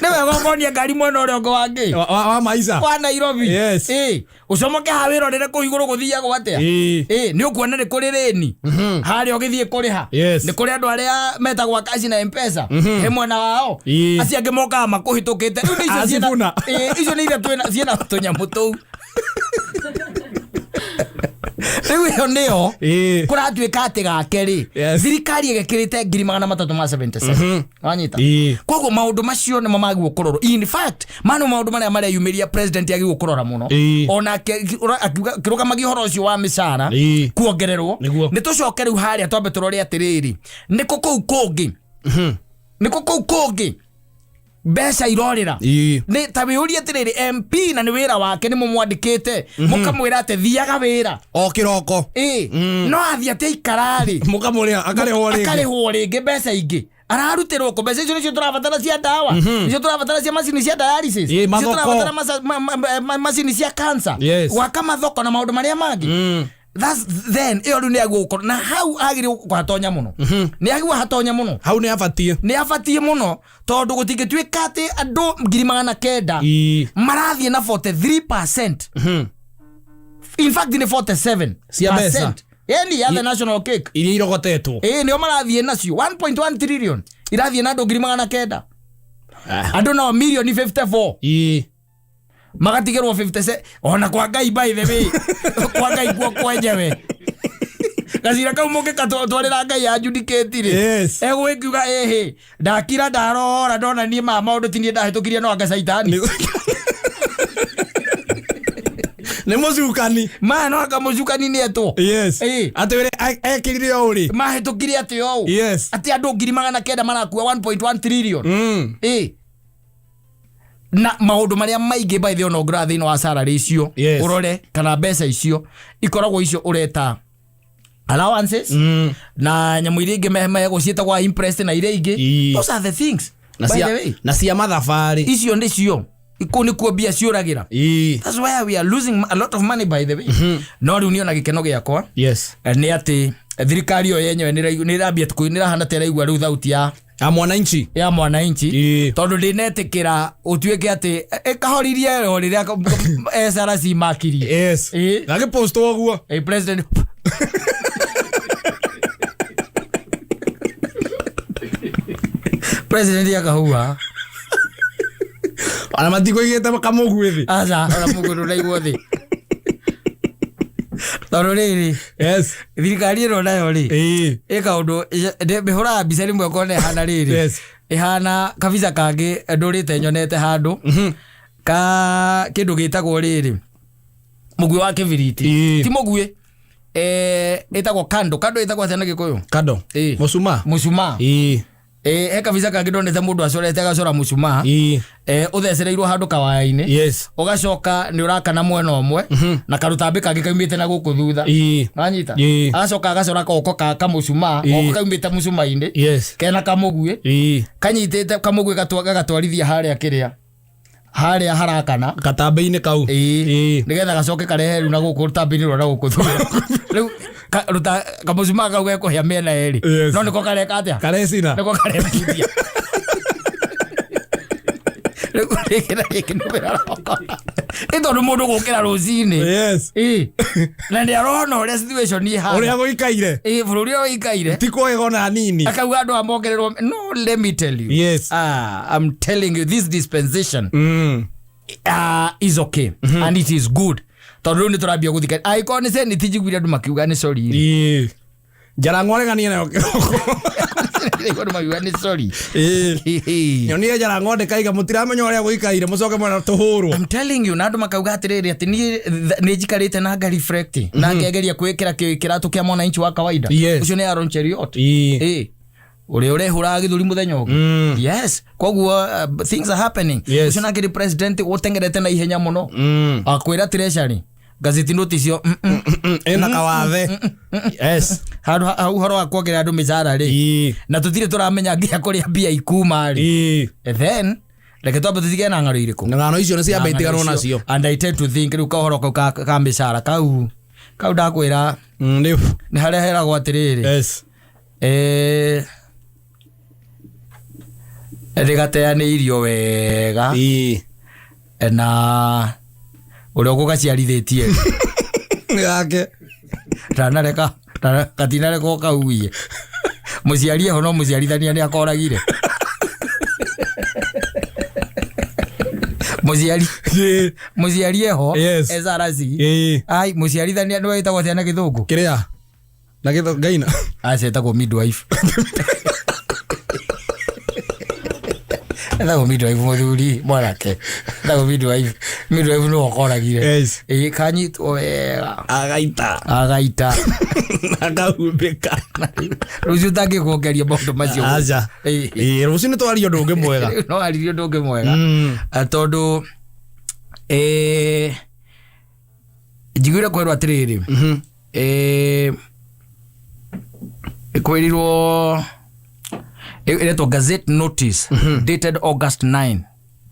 nĩ wega ũkonia ngari mwena ũrĩa ũngĩ wangĩ Wa maica. Wa Nairobi. Ũcomoke haha wĩrorere kũu igũrũ gũthiagwo atĩa. Nĩ ũkuona nĩ kũrĩ rĩni harĩa ũgĩthiĩ kũrĩha. Nĩ kũrĩ andũ arĩa metagwo akaci na Mpesa he mwena wao. Acio angĩ mokaga makũhĩtũkĩte. Rĩu nĩ icio Acibuna. Icio nĩ iria ciĩna tũnyamũ tũu. Rĩu ĩyo nĩyo kũratuĩka atĩ gake rĩ, thirikari ĩgekĩrĩte 377,000. Wanyita? Koguo maũndũ macio nĩmo magĩrĩirwo kũrorwo. In fact, maya nĩmo maũndũ marĩa mareyumĩria president agĩrĩirwo kũrora mũno. Onake akĩrũgamagia ũhoro ũcio wa mĩcara kuongererwo. Nĩ tũcoke rĩu harĩa twambe tũrore atĩrĩrĩ, nĩkũ kũu kũngĩ, nĩkũ kũu kũngĩ mbeca irorĩra. Nĩ ta wĩũrie atĩrĩrĩ, MP na nĩ wĩra wake, nĩ mũmwandĩkĩte mũkamwĩra atĩ thiaga wĩra O kĩroko. No athiĩ atĩ aikararĩ, Mũkamũrĩha akarĩhwo rĩngĩ. Akarĩhwo rĩngĩ mbeca ingĩ. Ararutĩrwo kũ mbeca icio? Nĩcio tũrabatara cia ndawa, nĩcio tũrabatara cia macini cia dialysis, nĩcio mathoko. tũrabatara macini cia cancer, gwaka mathoko na maũndũ marĩa mangĩ. That's then ĩyo rĩu nĩ agĩrĩirwo gũkorwo na hau agĩrĩirwo kũhatonya mũno, nĩ agĩrĩirwo hatonya mũno. Hau nĩ abatiĩ. Nĩ abatiĩ mũno, tondũ gũtingĩtuĩka atĩ andũ 900,000 marathiĩ na 43%, in fact nĩ 47 Cia mbeca. Yani ya the national cake. Iria irogotetwo. Ĩĩ, nĩo marathiĩ nacio 1.1 trillion irathiĩ na andũ 900,000, andũ nao mirioni 54 magatigĩrwo 57. Ona kwa Ngai, by the way, kwa Ngai kuo kwenyewe gacira kau mũngĩgatwarĩra Ngai adjudicate rĩ, egũgĩkiuga ĩhĩ, ndakira ndarora ndona niĩ maya maũndũ ti niĩ ndahĩtũkirie, no anga caitani. Nĩ mũcukani. Maya no anga mũcukani nĩ etwo. Atĩ wĩrĩ ekĩrire ũũ rĩ. Mahĩtũkirie atĩ ũũ atĩ andũ 900,000 marakua 1.1 trillion. Na maũndũ marĩa maingĩ, by the way, ona ũngĩrora thĩinĩ wa salary icio, ũrore kana mbeca icio ikoragwo icio ũreta allowances na nyamũ iria ingĩ mehegwo ciĩtagwo imprest na iria ingĩ. Those are the things, Na by cia the way. Na cia mathabarĩ. Icio nĩcio. Kũu nĩkuo mbia ciũragĩra. That's why we are losing a lot of money, by the way. No rĩu niĩ ona gĩkeno gĩakwa Yes. nĩ atĩ thirikari ĩyo yenyewe nĩ ĩrambia nĩ ĩrahana ta ĩraigua rĩu thauti ya Ya mwananchi. Ya mwananchi. Tondũ ndĩnetĩkĩra ũtuĩke atĩ ĩkahoririe o rĩrĩa SRC makirie. Gagĩpost ũguo. President akahua. Ona matikũigĩte kamũguĩ thĩ. Aca, ona mũguĩ ndũnaigwo thĩ, tondũ rĩrĩ, thirikari ĩno nayo rĩ, ĩ kaũndũ mĩhũraga mbica rĩmwe ngona ĩhana rĩrĩ, ĩhana kabica kangĩ ndũrĩte nyonete handũ ka kĩndũ gĩtagwo rĩrĩ, mũguĩ wa kĩbiriti. Ti mũguĩ, ĩtagwo kando. Kando ĩtagwo atĩa na Gĩkũyũ? Kando. Mũcumaa. Mũcumaa. He kabica kangĩ ndonete mũndũ acorete, agacora mũcumaa ũthecereirwo handũ kawaya-inĩ, ũgacoka nĩ ũrakana mwena ũmwe na karũtambĩ kangĩ kaumĩte na gũkũ thutha. Wanyita? Agacoka agacora goko ka kamũcumaa, goko kaumĩte mũcuma-inĩ, kena kamũguĩ, kanyitĩte kamũguĩ gagatwarithia harĩa kĩrĩa harĩa harakana. Katambĩ-inĩ kau. Nĩgetha gacoke karehe rĩu na gũkũ rũtambĩ-inĩ rwa na gũkũ thutha. Rĩu kamũcumaa kau gekũhĩa mĩena yerĩ. No nĩko kareka atĩa? Karecina. Nĩko karebutia. Rĩu rĩngĩ na rĩngĩ nĩũraroka nĩ tondũ mũndũ gũkĩra rũcinĩ, na nĩ arona ũrĩa situation ĩhana, ũrĩa gũikaire. Bũrũri ũrĩa ũikaire. Ti kwega ona nini. Akauga andũ amongererwo. No, let me tell you, ah, I'm telling you, this dispensation is okay and it is good, tondũ rĩu nĩ tũrambia gũthika angĩkorwo nĩ senate. Njiguire andũ makiuga nĩ sorry. Njarang'o aregania nayo kĩroko. Andũ makiuga nĩ sorry. Nyonire Njarang'o ndĩkaiga mũtiramenya ũrĩa gũikaire, mũcoke mwena tũhũrwo. I'm telling you, na andũ makauga atĩrĩrĩ, atĩ niĩ nĩ njikarĩte na nga reflect na ngegeria kwĩkĩra kĩratũ kĩa mwananchi wa kawaida. Ũcio nĩ Aaron Cheruiyot, ũrĩa ũrehũraga gĩthũri mũthenya ũngĩ. Yes, koguo things are happening. Ũcio nake nĩ president ũtengerete na ihenya mũno, akwĩra treasury gazeti notice cio Ĩna kawathe, yes. Handũ hau ũhoro wa kuongerera andũ mĩcara rĩ, na tũtirĩ tũramenya nginya kũrĩa mbia ikuma rĩ. Then reke twambe tũtige na ng'ano irĩkũ. Ng'ano icio nĩ ciamba itiganwo nacio. And I tend to think rĩu kahoro kau ka mĩcara kau ndakwĩra, nĩ harĩa heragwo atĩrĩrĩ, rĩgateanĩirio wega na ũrĩa ũgũgaciarithĩtie. Nĩ gake. Ndanareka katinareka ũkauie mũciari eho, no mũciarithania nĩ akoragire mũciari. Mũciari eho. SRC. Ai, mũciarithania nĩ wĩtagwo atĩa na Gĩthũngũ? Kĩrĩa na gĩtho ngaina. Aca, etagwo midwife, etagwo midwife. Mũthuri mwanake etagwo midwife. Midwife nĩwe ũkoragire. Kanyitwo wega. Agaita. Agaita. Akahumbĩka. Rũciũ ũtangĩkuongeria maũndũ macio. Aca. Rũciũ nĩ twaria ũndũ ũngĩ mwega. No aririe ũndũ ũngĩ mwega. Tondũ njiguire kwĩrwo atĩrĩrĩ, kwĩrirwo ĩretwo gazette notice dated August 9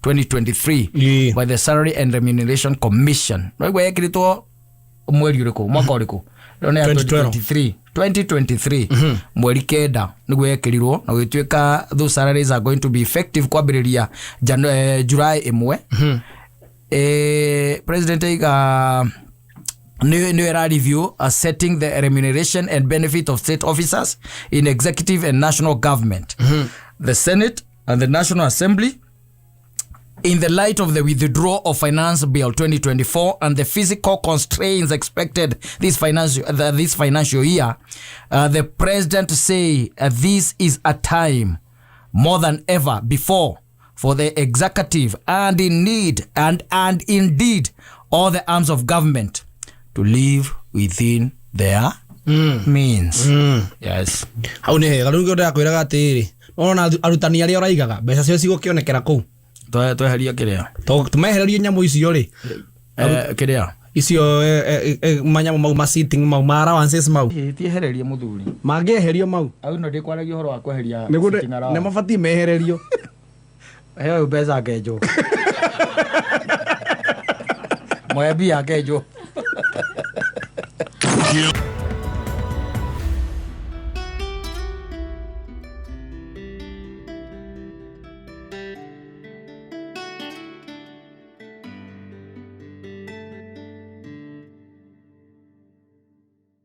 2023 by the Salary and Remuneration Commission. Naigua yekĩrĩtwo mweri ũrĩkũ, mwaka ũrĩkũ? Ĩno nĩ ya 2012. 2023, 2023 mweri 9 nĩguo yekĩrirwo, na gũgĩtuĩka those salaries are going to be effective kwambĩrĩria July 1. President aiga nĩ era review setting the remuneration and benefit of state officers in executive and national government, the Senate and the National Assembly, in the light of the withdrawal of Finance Bill 2024 and the fiscal constraints expected this financial year, the president say this is a time more than ever before for the executive and in need and indeed all the arms of government to live within their means. Yes. Hau nĩ hega. Rĩu nĩkĩo ndĩrakwĩraga atĩrĩrĩ, nona arutani arĩa ũraigaga mbeca cio cigũkĩonekera kũu. Tweheria kĩrĩa? Tũmehererie nyamũ icio rĩ. Kĩrĩa? Icio manyamũ mau ma sitting mau ma allowances mau. Tiehererie mũthuri. Mangĩeherio mau. Au no ndĩkwaragia ũhoro wa kweheria Nĩguo sitting allowance. nĩ mabatiĩ mehererio. Heo mbeca ngenjwo. Mwembi akenjwo.